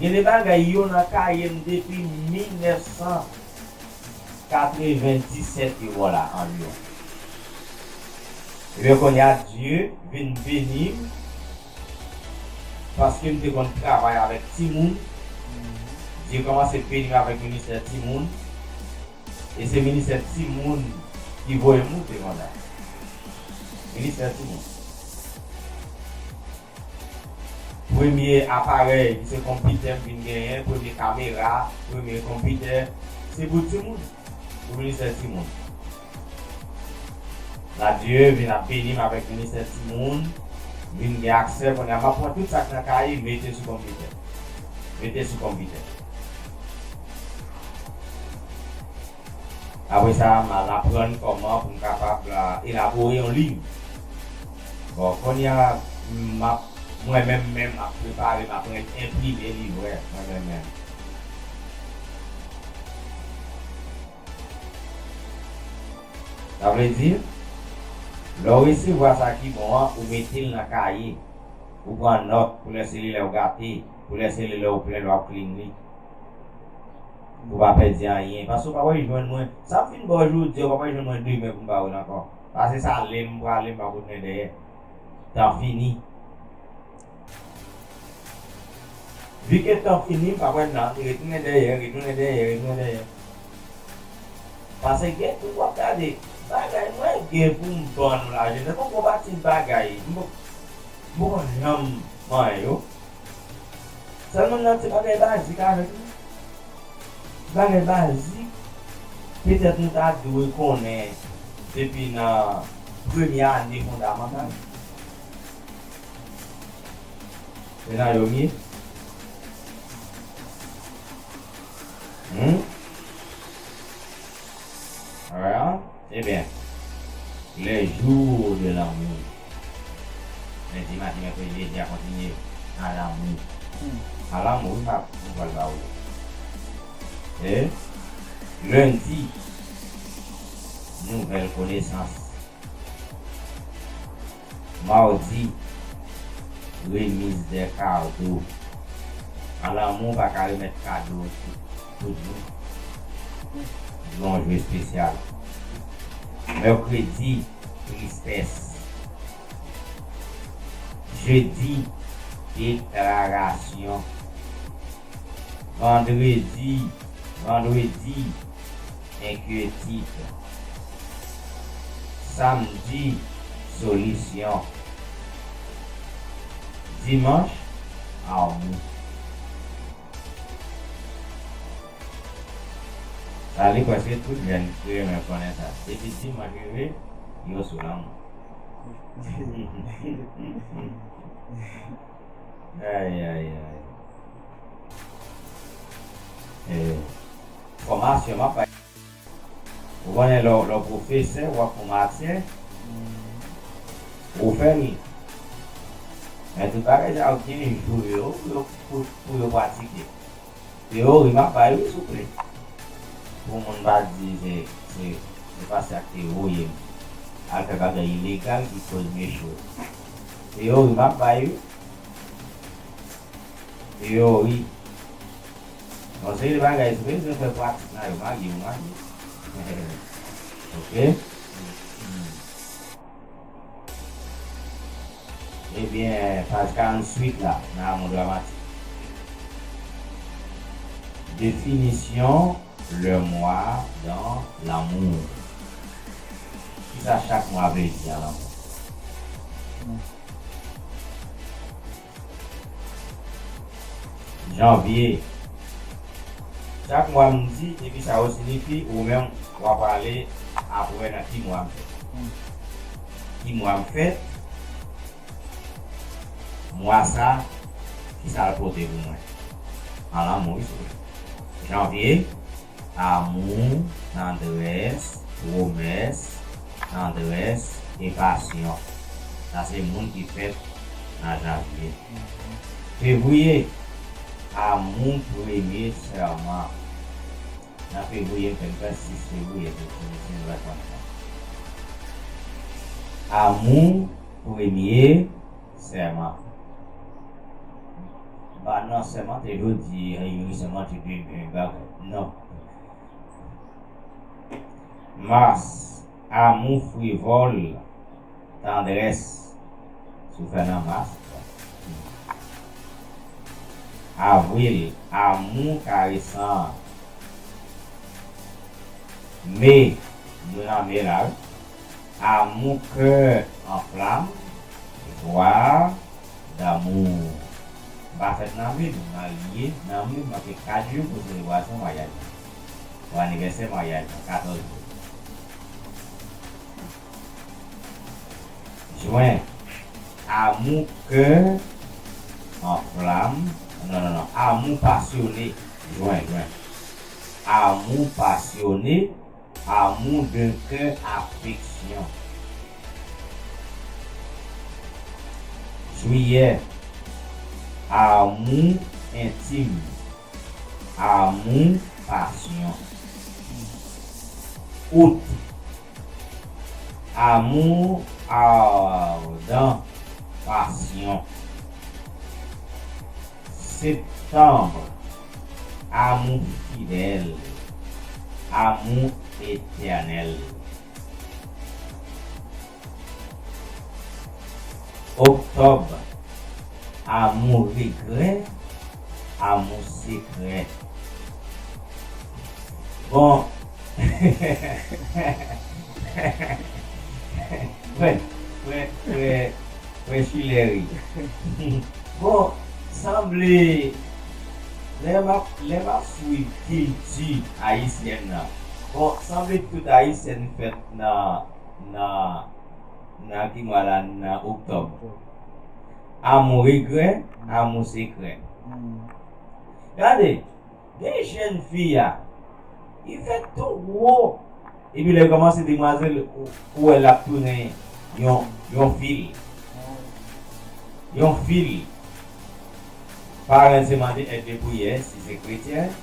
gen de bagay yo nan kaye m depi mil nèf san katrevendisèt yo bò la anviwon. Ebyen, kounye a, Dye vin beni m, paske m te konn travay avèk timoun. Dye kòmanse beni m avèk ministè timoun. E se ministè timoun ki voye m moute konsa. Ministè timoun. Premye aparèy, ki se konpitè m vin genyen, premye kamera, premye konpitè, Se pou timoun, pou ministè timoun. Bondye vin ap beni m avèk ministè timoun, vin gen aksè kounye a. M ap pran tout sa k nan kaye, mete sou konpitè. Mete sou konpitè. Apre sa, m al aprann kòman pou m kapab, ah, elabore yon liv. Bon, kounye a, m ap, mwen menm menm, m ap prepare, m ap enprime livrè, mwen menm menm. Sa vle di, lè w resevwa sa ki bon an, ou mete l nan kaye. Ou pran nòt pou lè se li lè w gate, pou lè se li lè w plenn, w ap klin li. Pou w pa pèdi anyen. Paske w pa pral jwenn mwen. Sa m fin ba w jodi a, w pa pral jwenn mwen demen pou m ba w l ankò. Paske sa ale, m prale, m pa retounen dèyè. Tan fini. Vi ke tan fini, m pa wè nan, li retounen dèyè, retounen dèyè, retounen dèyè. Paske gen tout w ap gade, bagay mwen gen pou m ban nou lajenès, se yon gwo pati bagay, m poko, m poko janm manyen yo. Sèlman nan ti bagay bazik avèk nou. Ti bagay bazik, petèt nou ta dwe konnen depi nan premye ane fondamantal. Se nan yo m ye? Hmm? Alright. Ebyen, les jours de l'amour. Lendi, madi, mèkredi, jedi a kontinye. À l'amour. Hmm. À l'amour, wi, m ap, m pral ba ou. E lendi, nouvelle connaissance. Mawdi, remise des cadeaux. À l'amour pa ka remèt kado tout, tout jou. Jou an jou espesyal. Mèkredi, tristès. Jedi, deklarasyon. Vandredi, vandredi, enkyetid. Samdi, solisyon. Dimanch, amou. Sa li prèske tout jèn ki renmen konnen sa. Depi dimanch rive, yo sou lanmou. Ay, ay, ay. E, fòmasyon m ap bay. Ou konnen lè w, lè w pwofesè, w ap fè yon matyè, ou fè l. Men tout bagay sa yo gen jou yo pou yo, pou, pou yo pratike. Teyori m ap bay wi souple. Pou moun pa di se, se, se pastè ak teyori ye. Al fè bagay ilegal ki koz m echwe. Teyori m ap bay wi. Teyori. Bon, se de bagay, si w bezwen fè pratik nan yo, magi, ou magi. Ok? Ebyen, paj karanntuit la, nan Amour Dramatique. Définition, le mois dans l'amour. Kisa chak mwa vle di nan lanmou? Janvye. Chak mwa m di, epi sa yo siyifi, ou menm, w ap ale apre nan ki mwa m fèt. Ki mwa m fèt, mwa sa, kisa l pote pou mwen? An lanmou, wi, souple. Janvye, amou, tandrès, pwomès, tandrès e pasyon. Sa se moun ki fèt nan janvye. Fevriye, amou, premye, sèman. Nan fevriye, m fè, m fè sis fevriye, se, se, se nouvèl konnen. Amou, premye, sèman. Ba, non, sèman te jodi, ay, wi, sèman te demen, bagay. Non. Mas, amou frivòl, tandrès. Si w fè nan mas. Avril, amou karesan. Me, nou nan me la, wi. Amou kè an flam, jwa damou. M pa fèt nan me, m marye nan me, m manke kat jou pou selebrasyon maryaj la. Pou anivèsè maryaj mwen, katòz jou. Jen. Amour cœur en flamme. Non, non, non. Amour passionné. Jen, jen. Amour passionné. Amour de cœur, affection. Juillet. Amour intime. Amour, passion. Août. Amour ardent, passion. Septembre. Amour fidèle. Amour éternel. Octobre. Amour regret, amour secret. Bon. Frè, frè, frè, frè Chilè ri. Bon, sanble, lè m ap, lè m ap swiv kilti ayisyèn nan, bon, sanble tout ayisyèn fèt nan, nan, nan ki mwa la, nan oktòb. Amour regret, amour secret. Gade, gen jèn fi a, li fèt tou gwo. Epi lè l kòmanse demwazèl, ou, ou wè l ap tounen yon, yon fil. Yon fil. Paran se mande èd de priyè, si se kretyen.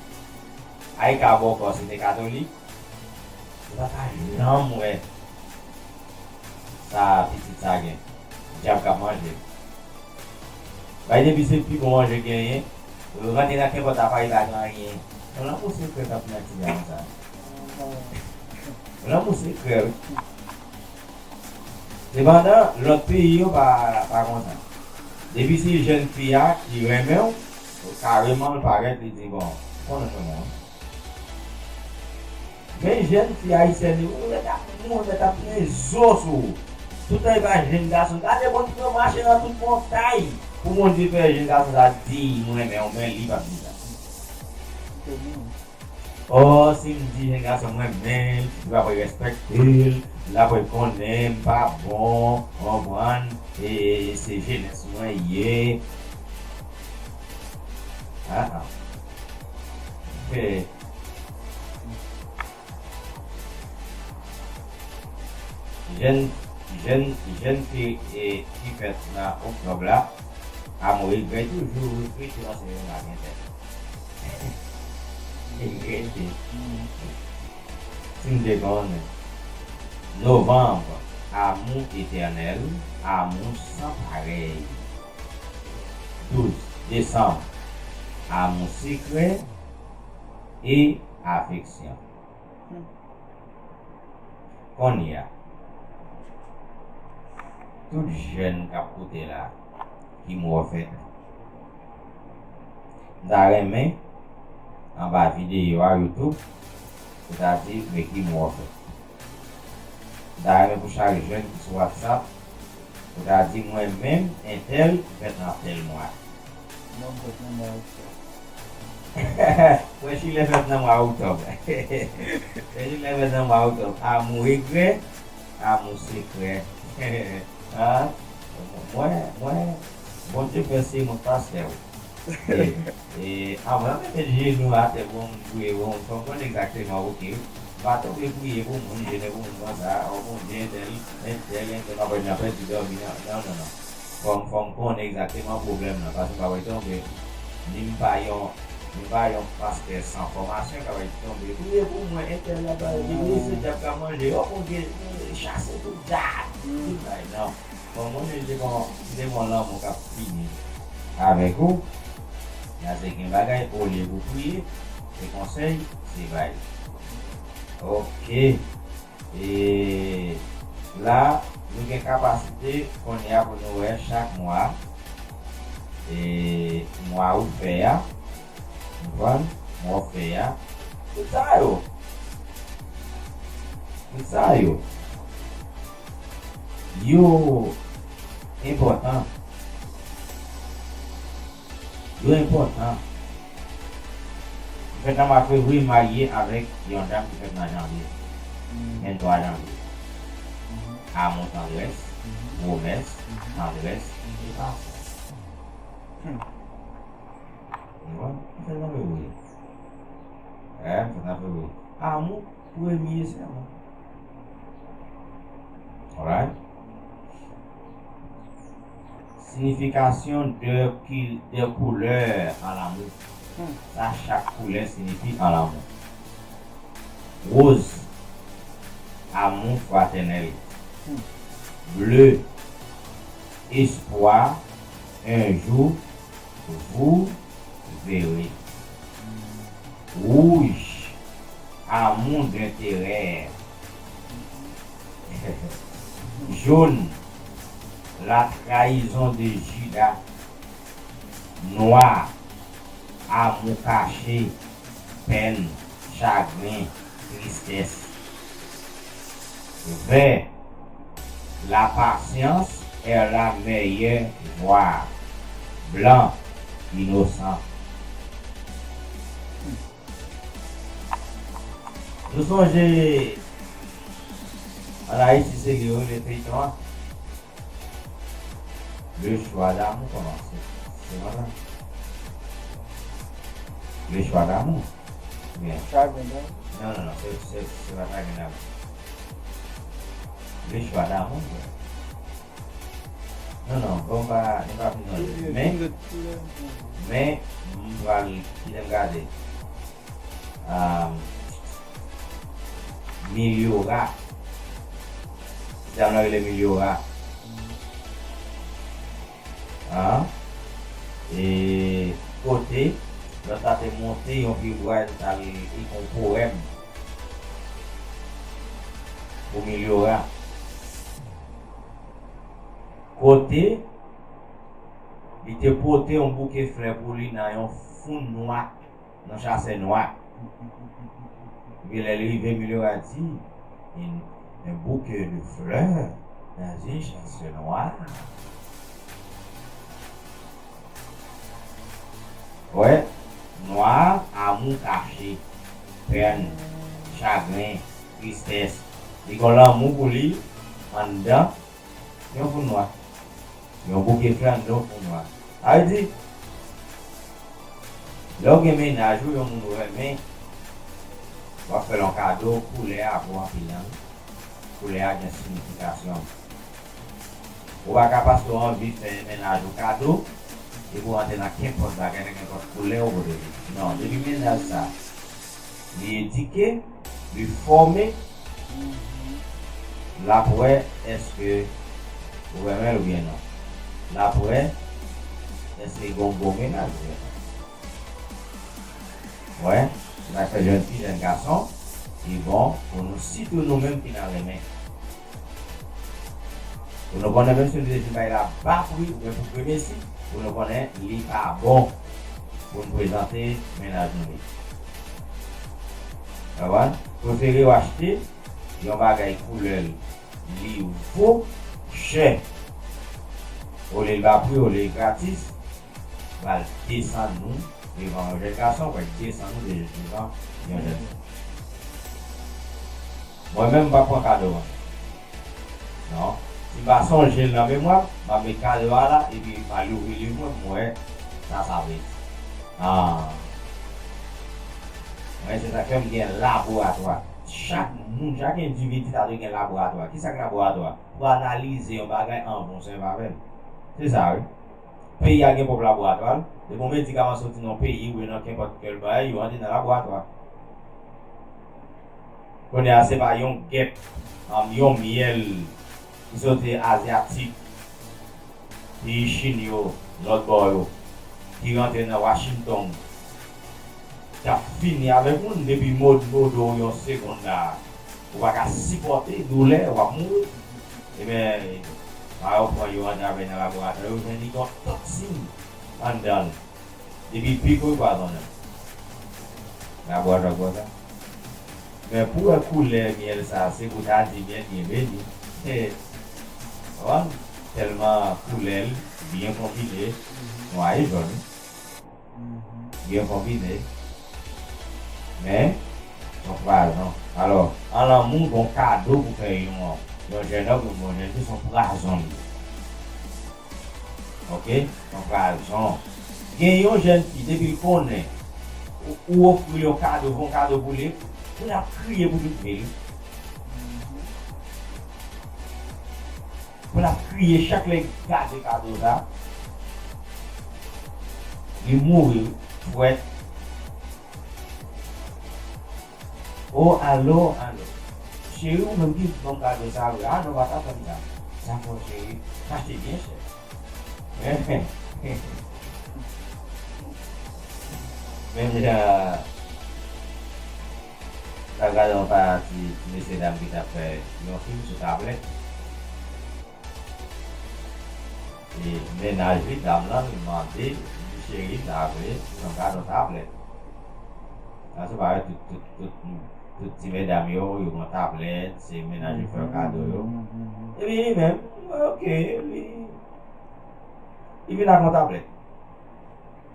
Ay ka bòkò, si se katolik. Ou pa ka janm wè sa pitit sa gen. Dyab k ap manje l. Bay depi se pi bon manje genyen, rantre nan kenpòt apa li pa gen anyen. Yon lanmou sekrè k ap nan ti gason sa. Yon lanmou sekrè, wi. Sepandan, lòt peyi yo pa, pa konsa. Depi se jèn fi a ki renmen w, kareman l parèt, li di, bon, konnen renmen w. Men jèn fi ayisyèn yo, ou mèt ap, ou mèt ap gen zo sou ou. Toutan e pa jèn gason. Gade moun ki pran mache nan tout montay pou Bondye fè jèn gason sa di, "Mwen renmen w," men li p ap di sa. Ò, si m di jèn gason mwen renmen l, li p ap respekte l, l ap konnen m pa bon, konprann, e se jenès mwen ye. Ah, ah. Jèn, jèn, jèn fi, e, ki fèt nan oktòb la, amour regret toujou, wi, wi, se yon nèg entèl. Regrete. Si m te konnen. Novanm, amour éternel, amour sans pareil. Douz, desanm, amour secret et affection. Kounye a, tout jèn k ap koute la, ki mwa w fèt? M ta renmen, anba videyo a YouTube, ou ta di, men ki mwa w fèt. M ta renmen pou chak jèn ki sou WhatsApp, ou ta di, mwen menm, entèl, fèt nan tèl mwa. Non, m fèt nan mwa oktòb. Frè Chilè fèt nan mwa oktòb. Frè Chilè fèt nan mwa oktòb. Amour regret, amour secret. Hein? Mwen, mwen, Bondye fè se mwen k pastè, wi. E, e, avan m met jenou atè pou yon moun priye pou yon moun, fò m konn egzakteman, oke, wi. M pa tonbe priye pou moun, jene pou moun konsa, o Bondye, entèl, entèl, entèl, m ap pèdi dòmi nan, non, non, non. Fò m, fò m konnen egzakteman pwoblèm nan, paske m pa pral tonbe, ni m pa yon, ni m pa yon pastè san fòmasyon k ap tonbe, priye pou mwen, entèl la, ba, li blese, dyab ka manje, o Bondye, chase tout dyab, tout bagay, non. Bon, mwen menm, se bon, se bon lanmou k ap fini avèk ou. Nan se gen bagay, olye pou priye, se konsèy, se bay. Oke. E la, nou gen kapasite kounye a pou nou wè chak mwa, e mwa ou fè a, konprann, mwa ou fè a. Tout sa yo. Tout sa yo. Yo enpòtan. Yo enpòtan. Fèt nan mwa fevriye, marye avèk yon dam ki fèt nan janvye, venntwa janvye. Amou, tandrès, pwomès, tandrès, e pasyon. Ou konprann? Fèt nan fevriye. Wi, fèt nan fevriye. Amou, premye sèman. Alright? Signification de, qui- de couleur en l'amour. Sa chak koulè siyifi an lanmou. Rose, amour fraternel. Bleu, espoir, un jour vous verrez. Rouge, amour d'intérêt. Jaune, la trahison de Judas. Noir, amour caché, peine, chagrin, tristesse. Vert, la patience est la meilleure voie. Blanc, innocent. Nou sonje an Ayiti se li yo rele feyton an. Le choix d'amour, kòman se? Se pa sa? Le choix d'amour. Oubyen? Chagrin d'amour. Non, non, non, se, se, se pa chagrin d'amour. Le choix d'amour, frè. Non, non, bon, pa, nou pa fin sonje. Men, men, m pral kite m gade. Ah, Milyora. Ti dam nan rele Milyora. Ah, e kote lòt la te monte yon pye bwa, li t al ekri yon powèm pou Milyora. Kote li te pote yon bouke flè pou li nan yon foun nwa, nan chasè nwa. Epi lè l rive, Milyora di, un, un bouquet de fleurs dans une chasse noire. Wè, nwa, amour caché, pèn, chagren, tristès. Li gon lanmou pou li anndan yon foun nwa. Yon bouke flè anndan yon foun nwa. Sa vle di, lè w gen mennaj ou, yon moun ou renmen, w ap fè l yon kado, koulè a bon anpil nan wi. Koulè a gen siyifikasyon. Ou pa ka paske w anvi fè mennaj ou kado, epi w antre nan kenpòt bagay, nan kenpòt koulè ou pote li. Non, depi mennaj sa, li edike, li fòme, l ap wè èske ou renmen l oubyen non. L ap wè èske gon bon mennaj oubyen non. Wè, se sa k fè jèn fi, jèn gason, li bon pou nou, sitou nou menm ki nan renmen. Pou nou konnen, menm si nou te fin bay la ba pri oubyen pou premye si, pou nou konnen li pa bon pou n prezante mennaj nou li. Konprann? Prefere w achte yon bagay koulè l, li vo chè. Olye l ba pri, olye l gratis, pral desann nou devan yon jèn gason, pral desann nou de-, devan yon jèn fi. Mwen menm, m pa pran kado an. Non. Si m pa sonje l nan memwa m, m ap met kado a la, epi m al ouvri liv mwen, m wè sa sa vle di. Ah. Mwen, se sa k fè m gen laboratwa. Chak moun, chak endividi ta dwe gen laboratwa. Kisa k laboratwa? Pou analize yon bagay anvan w sèvi avè l. Se sa, wi. Peyi a gen pwòp laboratwa l. Depi yon medikaman soti nan yon peyi oubyen nan kenpòt kèl bagay, yo antre nan laboratwa. Kounye a, se pa yon gèp, um, yon myèl ki soti azyatik, peyi Chin yo, lòt bò yo, ki rantre nan Washington, k ap fini avèk moun, depi mòd, mòd ou yon segonn la, ou pa ka sipòte doulè, w ap mouri. Ebyen, sa yo pran yo antre avè nan laboratwa, yo jwenn li gon toksin anndan l. Depi pik ou pwazonnen. Laboratwa konsa. Men pou wè koulè myèl sa, se pou ta di myèl byen beni. He. Konprann? Tèlman koulè l byen konbine, nwa e jòn. Byen konbine. Men, se yon pwazon. Alò, an lanmou, gen yon kado pou fè yon, yon jènòm, yon jènfi, se yon pwazon li ye. Oke? Se yon pwazon. Gen yon jènfi, depi l konnen, ou, ou ofri l yon kado, fè yon kado pou li, pou l ap kriye pou tout vi l. Pou l ap kriye chak lè l gade kado sa. Li mouri, frèt. O, alo, alo. Cheri, ou menm ki ban m kado sa, wi. A, non, pa ta fè m sa. Sa fò, cheri. M achte byen chè. Menm jan, m t ap gade yon pati ti mesye dam ki t ap fè yon fim sou tablèt. E mennaj li, dam lan, li mande, li di, cheri, m ta vle, m ta vle yon tablèt. Sa se parèt tout, tout, tout, tout ti medam yo, yo gen tablèt, se mennaj yo fè yo kado yo. Epi li menm, oke, li, li vin ak yon tablèt.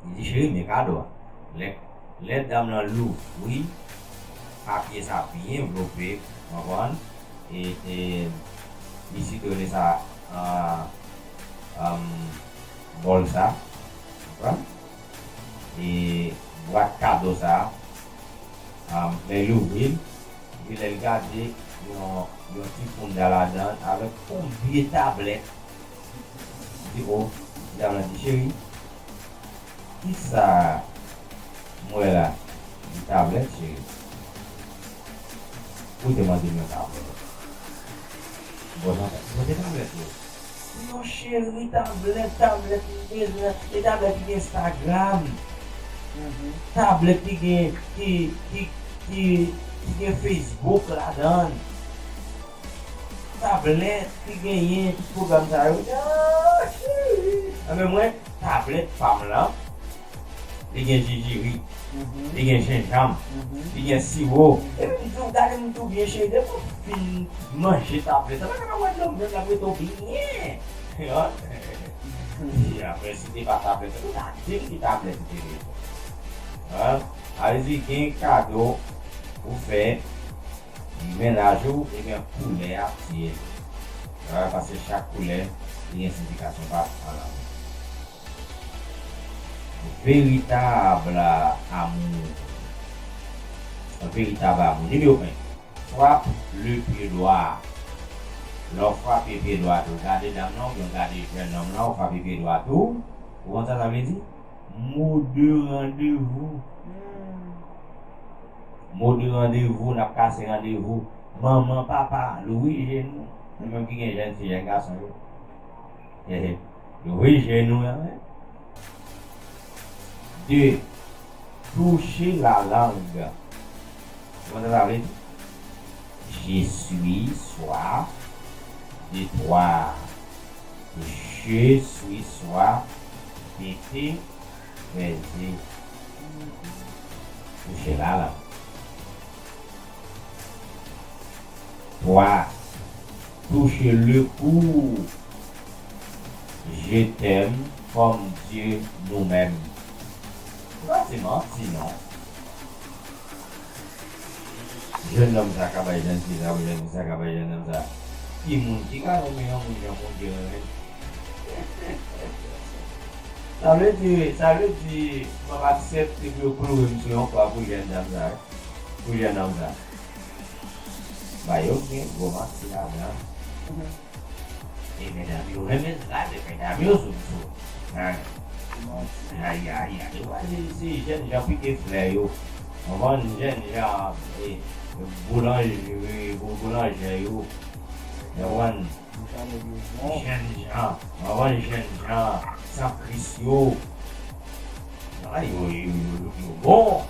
Li di, cheri, men kado a. Lè, lè dam lan louvri papye sa byen vlope, konprann? E, e, li site rele sa, ah, um, bòl sa, konprann? E bwat kado sa, ah, lè l ouvri l, epi lè l gade, yon, yon ti pounda ladan l avèk yon vye tablèt. Li di, o, dam lan di, cheri, kisa m wè la? Li di, tablèt, cheri. Ou te mande m yon tablèt. Bon, jan, mande tablèt, wi. Yon cheri tablèt, tablèt m bezwen, e tablèt ki gen Instagram. Tablèt ki gen, ki, ki, ki, ki gen Facebook ladan l. Tablèt ki genyen tout pwogram sa yo. Ah, cheri. Anben mwen, tablèt pa m lan, li gen jijiri, li gen jenjanm, li gen siwo. Epi m di w, gade m di w byen, cheri, depi w fin manje tablèt la, pa ka wè dlo menm l ap rete w byen. Epi apre, si te pa tablèt, ou ta di m ki tablèt ou te bezwen. Sa vle di, gen kado ou fè mennaj ou, ebyen, koulè a tiye l. Paske chak koulè, li gen siyifikasyon pa l. Veritab amou. Veritab amou. Nimewo en. Frape le pied droit. Lè w frape pye dwat ou, gade dam nan, oubyen w gade jèn nonm nan, ou frape pye dwat ou, ou konn sa sa vle di? Mo de randevou. Mo de randevou, n ap kase randevou. Manman, papa, louvri je nou. Nou menm ki gen jèn fi, jèn gason yo. Louvri je nou, wi. De, touche la langue. Ou konn sa sa vle di? Je suis soif de toi. Je suis soif de te baiser. Touche la langue. Toi, touche le cou. Je t'aime comme Dieu nous aime. Sa se manti, non? Jèn nonm sa ka bay jèn fi sa, jèn fi sa ka bay jèn nonm sa. Ki moun ki ka renmen yon moun jan Bondye renmen l? Sa vle di, sa vle di, m ap aksepte pou yo kloure m sou yon kwa pou jèn dam sa, wi. Pou jèn nonm sa. Ba yo gen gwo manti ladan. E medam yo renmen sa, se medam yo sou sou. Ay, ay, ay, ay, se, se jèn jan pike flè yo. Konprann, jèn jan, e, boulanje, bou-, boulanjè yo. Konprann? Jèn jan, konprann, jèn jan, san kris yo. A, yo, yo, yo, yo bon.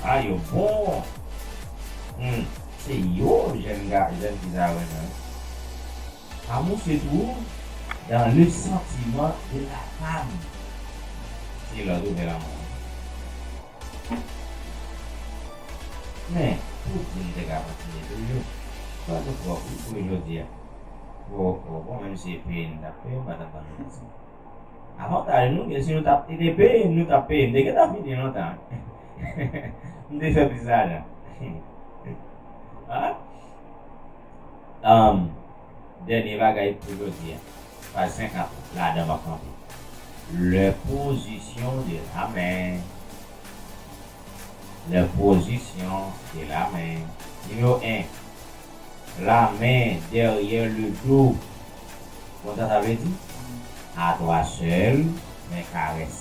A, yo bon. Hmm. Se yo, jèn ga-, jèn fi sa renmen. Amour se trouve dans le sentiment de la femme. Se lè w twouve lanmou. Men, pou di m te ka kontinye toujou, sa te twòp wi pou jodi a. Bon, bon, bon, menm si e peye n t ap peye, m pa t ap ban nou manti. Avantaj nou, gen si nou t ap, e te peye n, nou t ap peye n. Te gentan fini lontan. M te fè plis lajan. Hein? Um, dènye bagay pou jodi a. Paj senkant, ladan m ap kanpe. Les positions de la main. Les positions de la main. Nimewo en. La main derrière le dos. Konn sa sa vle di? À toi seul, men karès.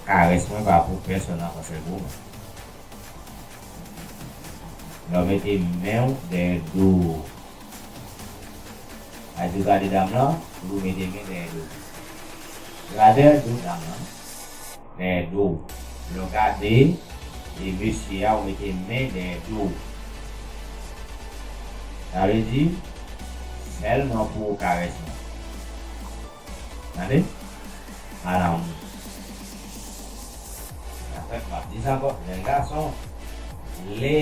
Karès mwen pa pou pèsonn anfan, sèl pou mwen. Lè w mete men w dèyè do w. Sa vle di w gade dam lan, ou mete men dèyè do w. Gade do dam lan, dèyè do w. Lè w gade, e mesye a, ou mete men dèyè do w. Sa vle di, sèlman pou ou karès mwen. Tande? Madanm. Sa fè m ap di sa ankò, jèn gason. Lè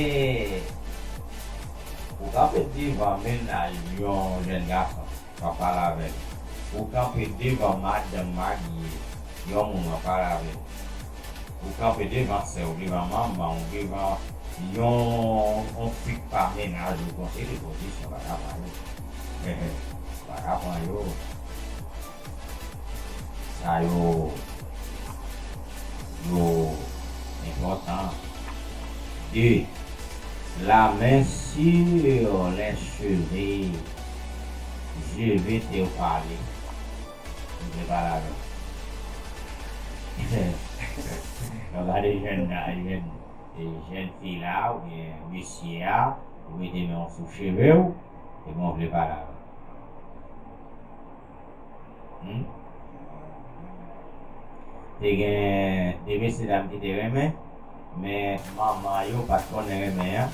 ou kanpe devan mennaj yon jèn gason, w ap pale avè l. Ou kanpe devan madanm marye, yon moun w ap pale avè l. Ou kanpe devan sè w, devan manman w, devan yon, yon fi k pa mennaj ou, konn se de pozisyon, pa ka pran yo. Pa ka pran yo. Sa yo, yo enpòtan. De, la main sur les cheveux. Je vais te parler. M vle pale avè w. Lè w gade jèn la, jèn, e, jèn fi la, oubyen mesye a, ou mete men w sou cheve w, epi w vle pale avè l. Hmm? Te gen de mesye dam ki te renmen, men manman yo pa t konnen renmen an.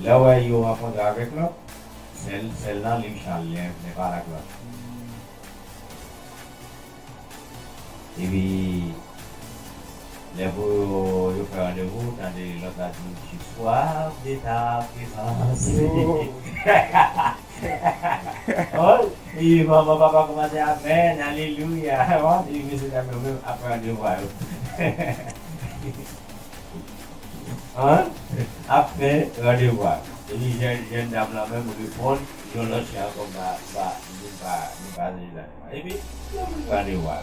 Lè w wè yo rankontre avèk lòt, sèl, sèl nan liv chan l lè, lè pale ak lòt. Epi, lè pou yo, yo fè randevou, tande lòt la di, "Je suis soif de ta présence." Oh. Oh, epi manman, papa kòmanse, "Amèn, alelouya." Oh, epi mesye dam yo menm ap fè randevou a yo. Hein? Ap fè randevou a. Epi jèn, jèn dam lan menm reponn yon lòt jan ankò, m pa, m pa, m pa, m pa sonje sa. Epi, yo vin randevou a.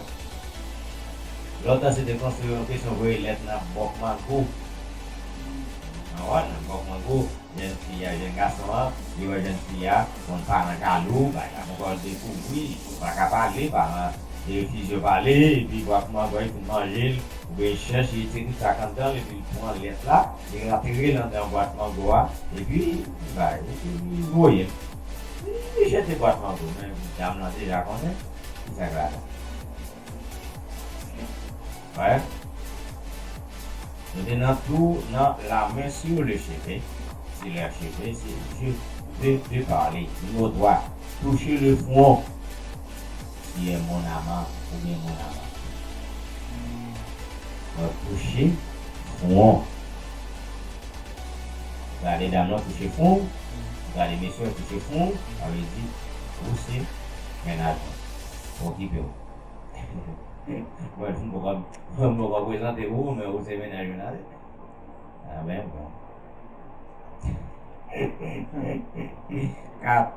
Lòt lan se te konstwi yon kesyon voye lèt nan bòk mango. Nan wè, nan bòk mango. Jèn fi a, jèn gason an, li wè jèn fi a, konn paran jalou, bagay la poko dekouvri, yo pa ka pale, paran refize yo pale, epi bwat mango a, li fin manje l, oubyen li chèche, li tire tout sa k anndan l, epi li pran lèt la, li rantre l anndan bwat mango a, epi li bay, epi li voye l. Li jete bwat mango, men dam lan deja konnen ki sa k ladan. Wè. Nou te nan tou, nan la main sur le cheveu. Se le cheveu, se je veux te parler. Nimewo twa, toucher le front. Si e mon amant oubyen mon amant. Donk, touche fwon. Gade dam nan touche fwon. Gade mesye touche fwon. Sa vle di, ou se mennaj mwen. Okipe w. Mwen, m poko, m poko prezante pou ou, men ou se mennaj mwen, tande. Ah ben, bon. Kat.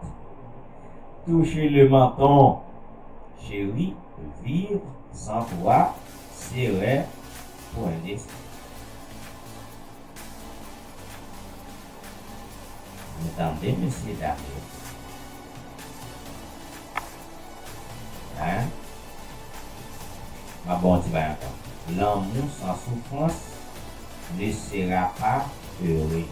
Toucher le menton. Chérie, vivre sans toi serait pour un destin. Nou tande, mesye dam yo. Hein? M ap ba w yon ti bagay ankò. L'amour sans souffrance ne sera pas heureux.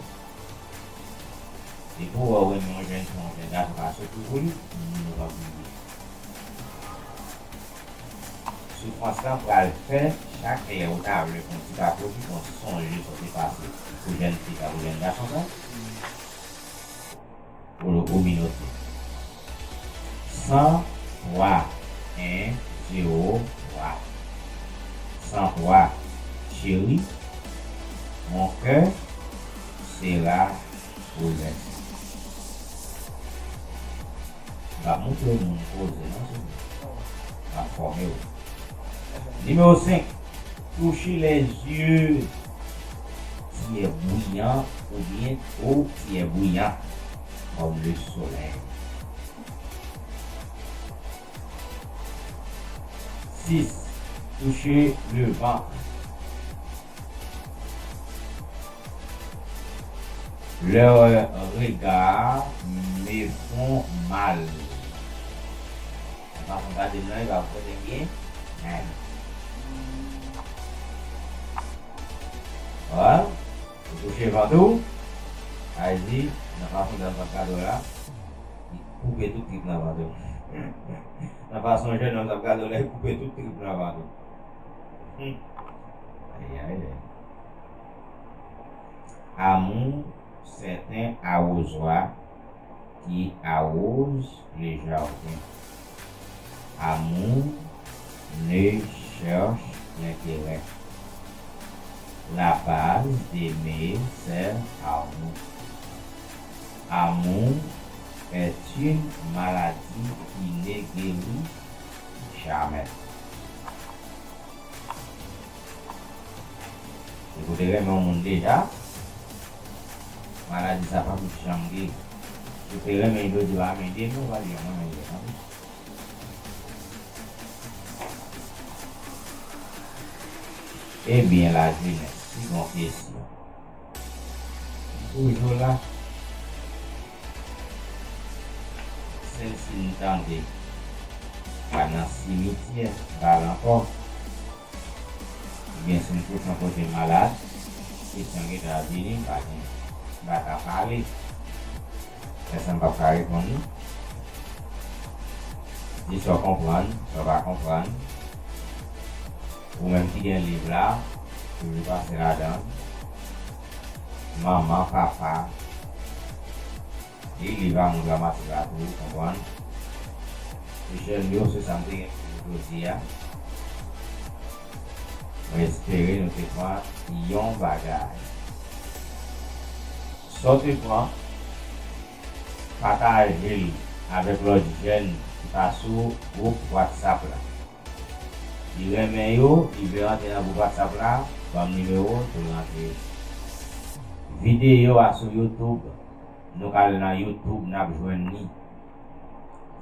Depi w wè w renmen yon jèn fi, yon jèn gason pa soufri pou li, nou pa bliye. Soufrans lan pral fè chak lè ou ta vle fè yon ti pakout, fè yon ti sonje sa w te pase pou jèn fi sa, pou jèn gason sa. Pou, pou minote. Sans toi, un, zéro, trois. Sans toi, chérie, mon cœur sera bouleversé. M pa montre moun koze non, se m ap fòme w. Nimewo senk. Toucher les yeux qui est brillant ou bien au qui est brillant, comme le soleil. Six. Toucher le ventre. Leurs regards me font mal. Nan fason gade m nan, li pa fè m byen. Men. Wè. Ou touche vant ou. Sa vle di, nan fason dam sa ap gade w la, li koupe tout trip nan vant ou. Nan fason jennonm sa ap gade w la, li koupe tout trip nan vant ou. Hmm. Ayayay. Amour, c'est un arrosoir qui arrose le jardin. Amour ne cherche l'intérêt. La base de mes sœurs amour. Amour est une maladie qui ne guérit jamais. Si w te renmen yon moun deja, maladi sa p ap janm geri. Si w te renmen jodi, pa renmen demen, w pa janm renmen li ankò. Ebyen, lajenès, si gon kesyon. Toujou la. Sèl si n tande pa nan simityè, pa la ankò. Oubyen si n tout yon kote malad, kesyon gentan ap vini, m pa gen, m pa ka pale. Pèsonn p ap ka reponn li. Di sa w konprann, sa w pa konprann. Ou menm ki gen liv la, toujou pase ladan l. Manman, papa, li liv Amour Dramatique la tou, konprann. Jèn yo, se sa m te gen pou m di jodi a. Mwen espere nou te pran yon bagay. Sa w te pran, pataje l avèk lòt jèn ki pa sou gwoup WhatsApp la. Li renmen yo, li vle rantre nan gwoup WhatsApp la, ban m nimewo l pou l rantre. Videyo a sou YouTube, nou ka al nan YouTube, n ap jwenn li.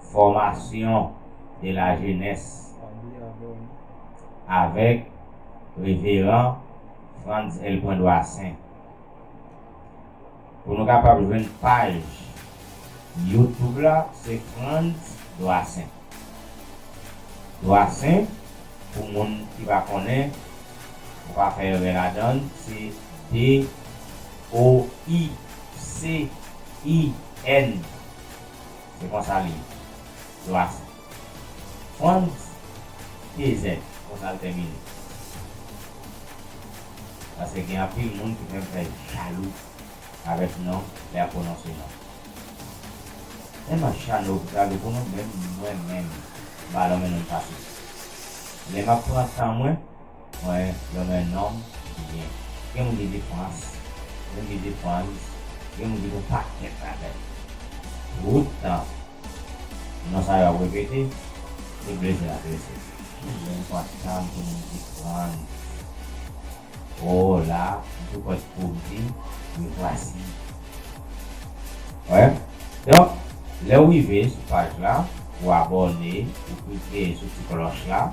Formation de la jeunesse avèk Reveran Frantz L. Doissaint. Pou nou kapab jwenn paj YouTube la, se Frantz Doissaint. Doissaint, pou moun ki pa konnen, pou pa fè erè ladan l, se D O I C I N. Se konsa li ye. Doissaint. Frantz T Z, konsa l tèmine. Paske gen anpil moun ki menm fè jalou avèk non, lè y ap pwononse non. Tèlman Chano jalou pou nou, menm mwen menm, m pa lonmen non pase. Lè m ap pran tan mwen, mwen lonmen non m byen. Gen moun ki di Frans, gen moun ki di Franz, gen moun ki di yon pakèt bagay. Poutan, non sa yo ap repete, se blese l ap blese. Ki enpòtan pou moun ki pran. O la, m tou pòt pou m di, me vwasi. Wè. Donk, lè w rive sou paj la, ou abòne, ou klike sou ti klòch la,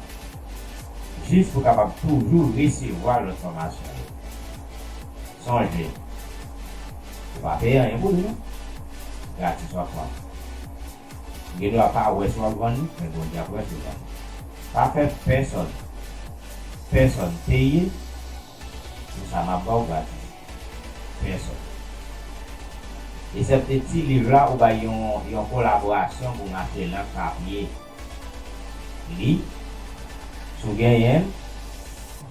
jis pou w kapab toujou resevwa lòt fòmasyon yo. Sonje, ou pa peye anyen pou li non. Gratis w ap pran. Ou gen dwa pa wè si w ap vann li, men Bondye ap wè si w vann li. Pa fè pèsonn, pèsonn peye pou sa m ap ba w gratis. Pèsonn. Esèpte ti liv la, ou bay yon, yon kolaborasyon pou m achte lank papye. Li, si w genyen l,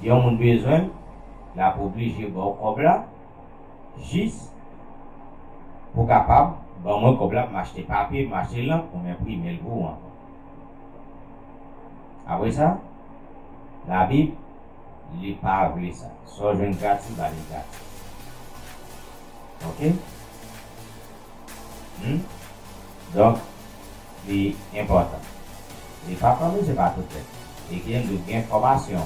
yon moun bezwen l, l ap oblije ba w kòb la, jis pou w kapab ban mwen kòb la pou m achte papye, pou m achte lank, pou m enprime l pou ou ankò. Apre sa, Labib, li pa vle sa. Sa w jwenn gratis, ba li gratis. Oke? Hmm? Donk, li enpòtan. E pa pran mesye pa tout tèt. E ki gen dout gen fòmasyon.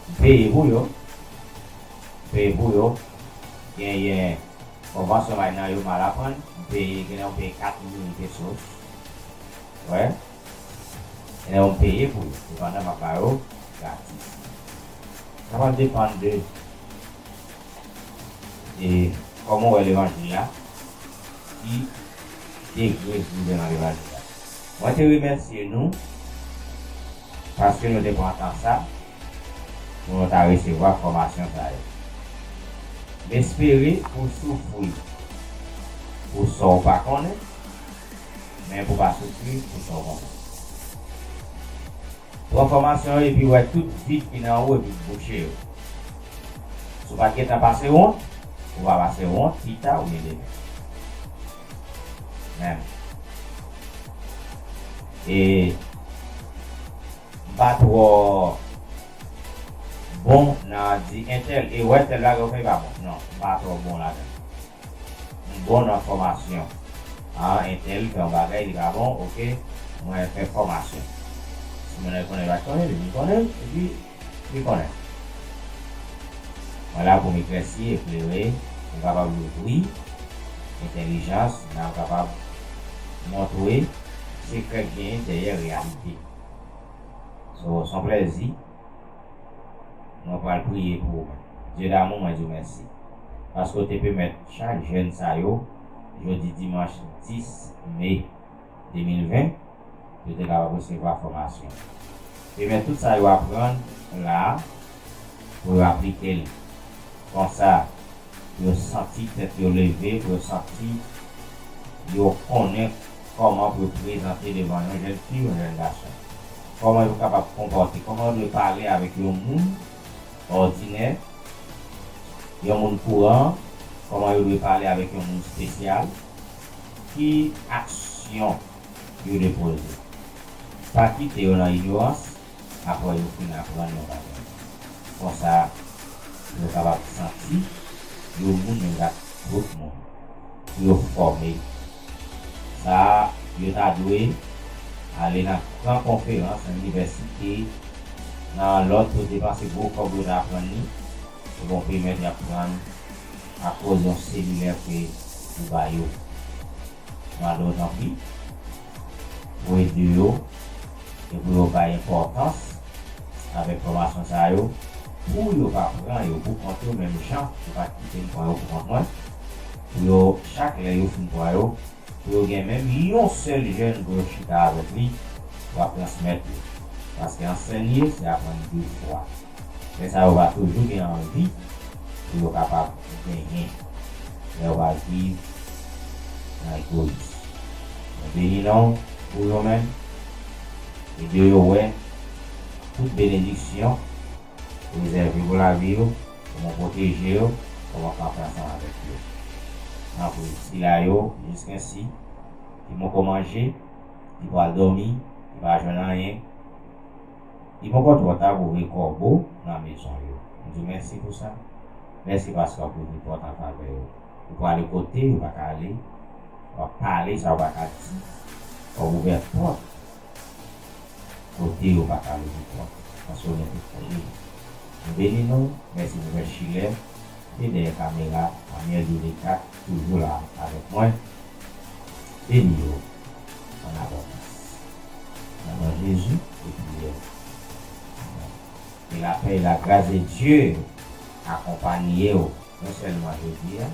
M peye pou yo. M peye pou yo. Genyen konvansyon may nan yo m al aprann. M peye, genyen m peye kat mil pesos. Wè. Genyen m peye pou yo. Sepandan, m ap ba yo gratis. Sa va depann de, e, kòman w wè levanjil la, ki degre w rive nan levanjil la. Mwen te remèsye nou paske nou te pran tan sa pou nou ta resevwa fòmasyon sa yo. M espere ou soufri pou sa w pa konnen, men pou pa soufri pou sa w konnen. Pran fòmasyon yo epi wè tout vid ki nan ou epi bouche yo. Si w pa t gentan pase wont, ou va pase wont pita oubyen demen. Menm. E m pa twò bon nan di entèl, e wè tèl bagay ou fè pa bon. Non, m pa twò bon ladan l. M bon nan fòmasyon. A, entèl fè yon bagay, li pa bon, oke, mwen fè fòmasyon. Si moun nan konnen, li pa t konnen, li vin konnen, epi li konnen. Mwen la pou m eklèsi, eklere, pou m kapab louvri entèlijans, nan kapab montre sekrè k genyen dèyè reyalite. So, se yon plèzi. Mwen pral priye pou ou. Dye damou, mwen di w mèsi. Paske w te pèmèt chak jèn sa yo, jodi dimanch dis me de mil ven, yo te kapab resevwa fòmasyon. Pèmèt tout sa yo aprann la a, pou yo aplike l. Konsa, pou yo santi tèt yo leve, pou yo santi yo konnen kòman pou yo prezante devan yon jèn fi, yon jèn gason. Kòman yo kapab konpòte, kòman yo dwe pale avèk yon moun òdinè, yon moun kouran, kòman yo dwe pale avèk yon moun espesyal, ki aksyon yo dwe poze. Pa kite yo nan inyorans, apre yo fin aprann yon bagay. Konsa, yo kapab santi yo moun menm jan ak tout moun. Pou yo fòme. Sa a, yo ta dwe ale nan gran konferans, nan inivèsite, nan lòt pou depanse gwo kòb pou yo ta aprann li, se bon pèmèt y aprann akoz yon selilè ke ou ba yo. Mande w tanpri pou ede yo e pou yo bay enpòtans avèk fòmasyon sa yo, pou yo pa pran yo pou kont yo menm jan yo pa t kite m pran yo pou kont mwen, pou yo, chak lè yo fin pran yo, pou yo gen menm yon sèl jèn pou yo chita avèk li, pou ap transmèt li. Paske ansèye, se aprann de fwa. Lè sa yo va toujou gen anvi pou yo kapab genyen. Lè yo va viv nan egoyis. Mwen beni non w pou yo menm. Ede yo wè tout benediksyon rezève pou lavi yo, kòman pwoteje yo, kòman kanpe ansanm avèk yo. Tanpri, sila yo, jiskensi, ki poko manje, ki pral dòmi, ki pa jwenn anyen, li poko twò ta pou voye kòbo nan mezon yo. M di w mèsi pou sa. Mèsi paske w ap ouvri pòt an favè yo. Ou prale kote yo pa ka ale. W ap pale sa yo pa ka di. W ap ouvè pòt kote yo pa ka louvri pòt. Paske w gen tout kote. Nou beni nou. Mèsi pou frè Chilè. Te dèyè kamera, Amiel Dodecat, toujou la avèk mwen. Beni yo an abondans. Nan non Jezi, e priyè. Amèn. Que la paix et la grâce de Dieu akonpaye w, non sèlman jodi a,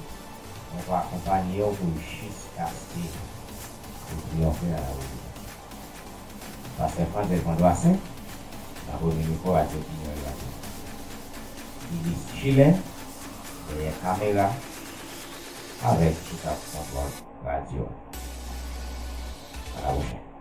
men pou akonpaye w pou jiskaske ou triyonfe a la rezireksyon. Pastè Frantz Delfon Dwasen, nan premye mikwo Radyo Pinyòl la. Ilis Chilè, dèyè kamera, avèk sou tab kontwòl radyo a. A la pwochèn.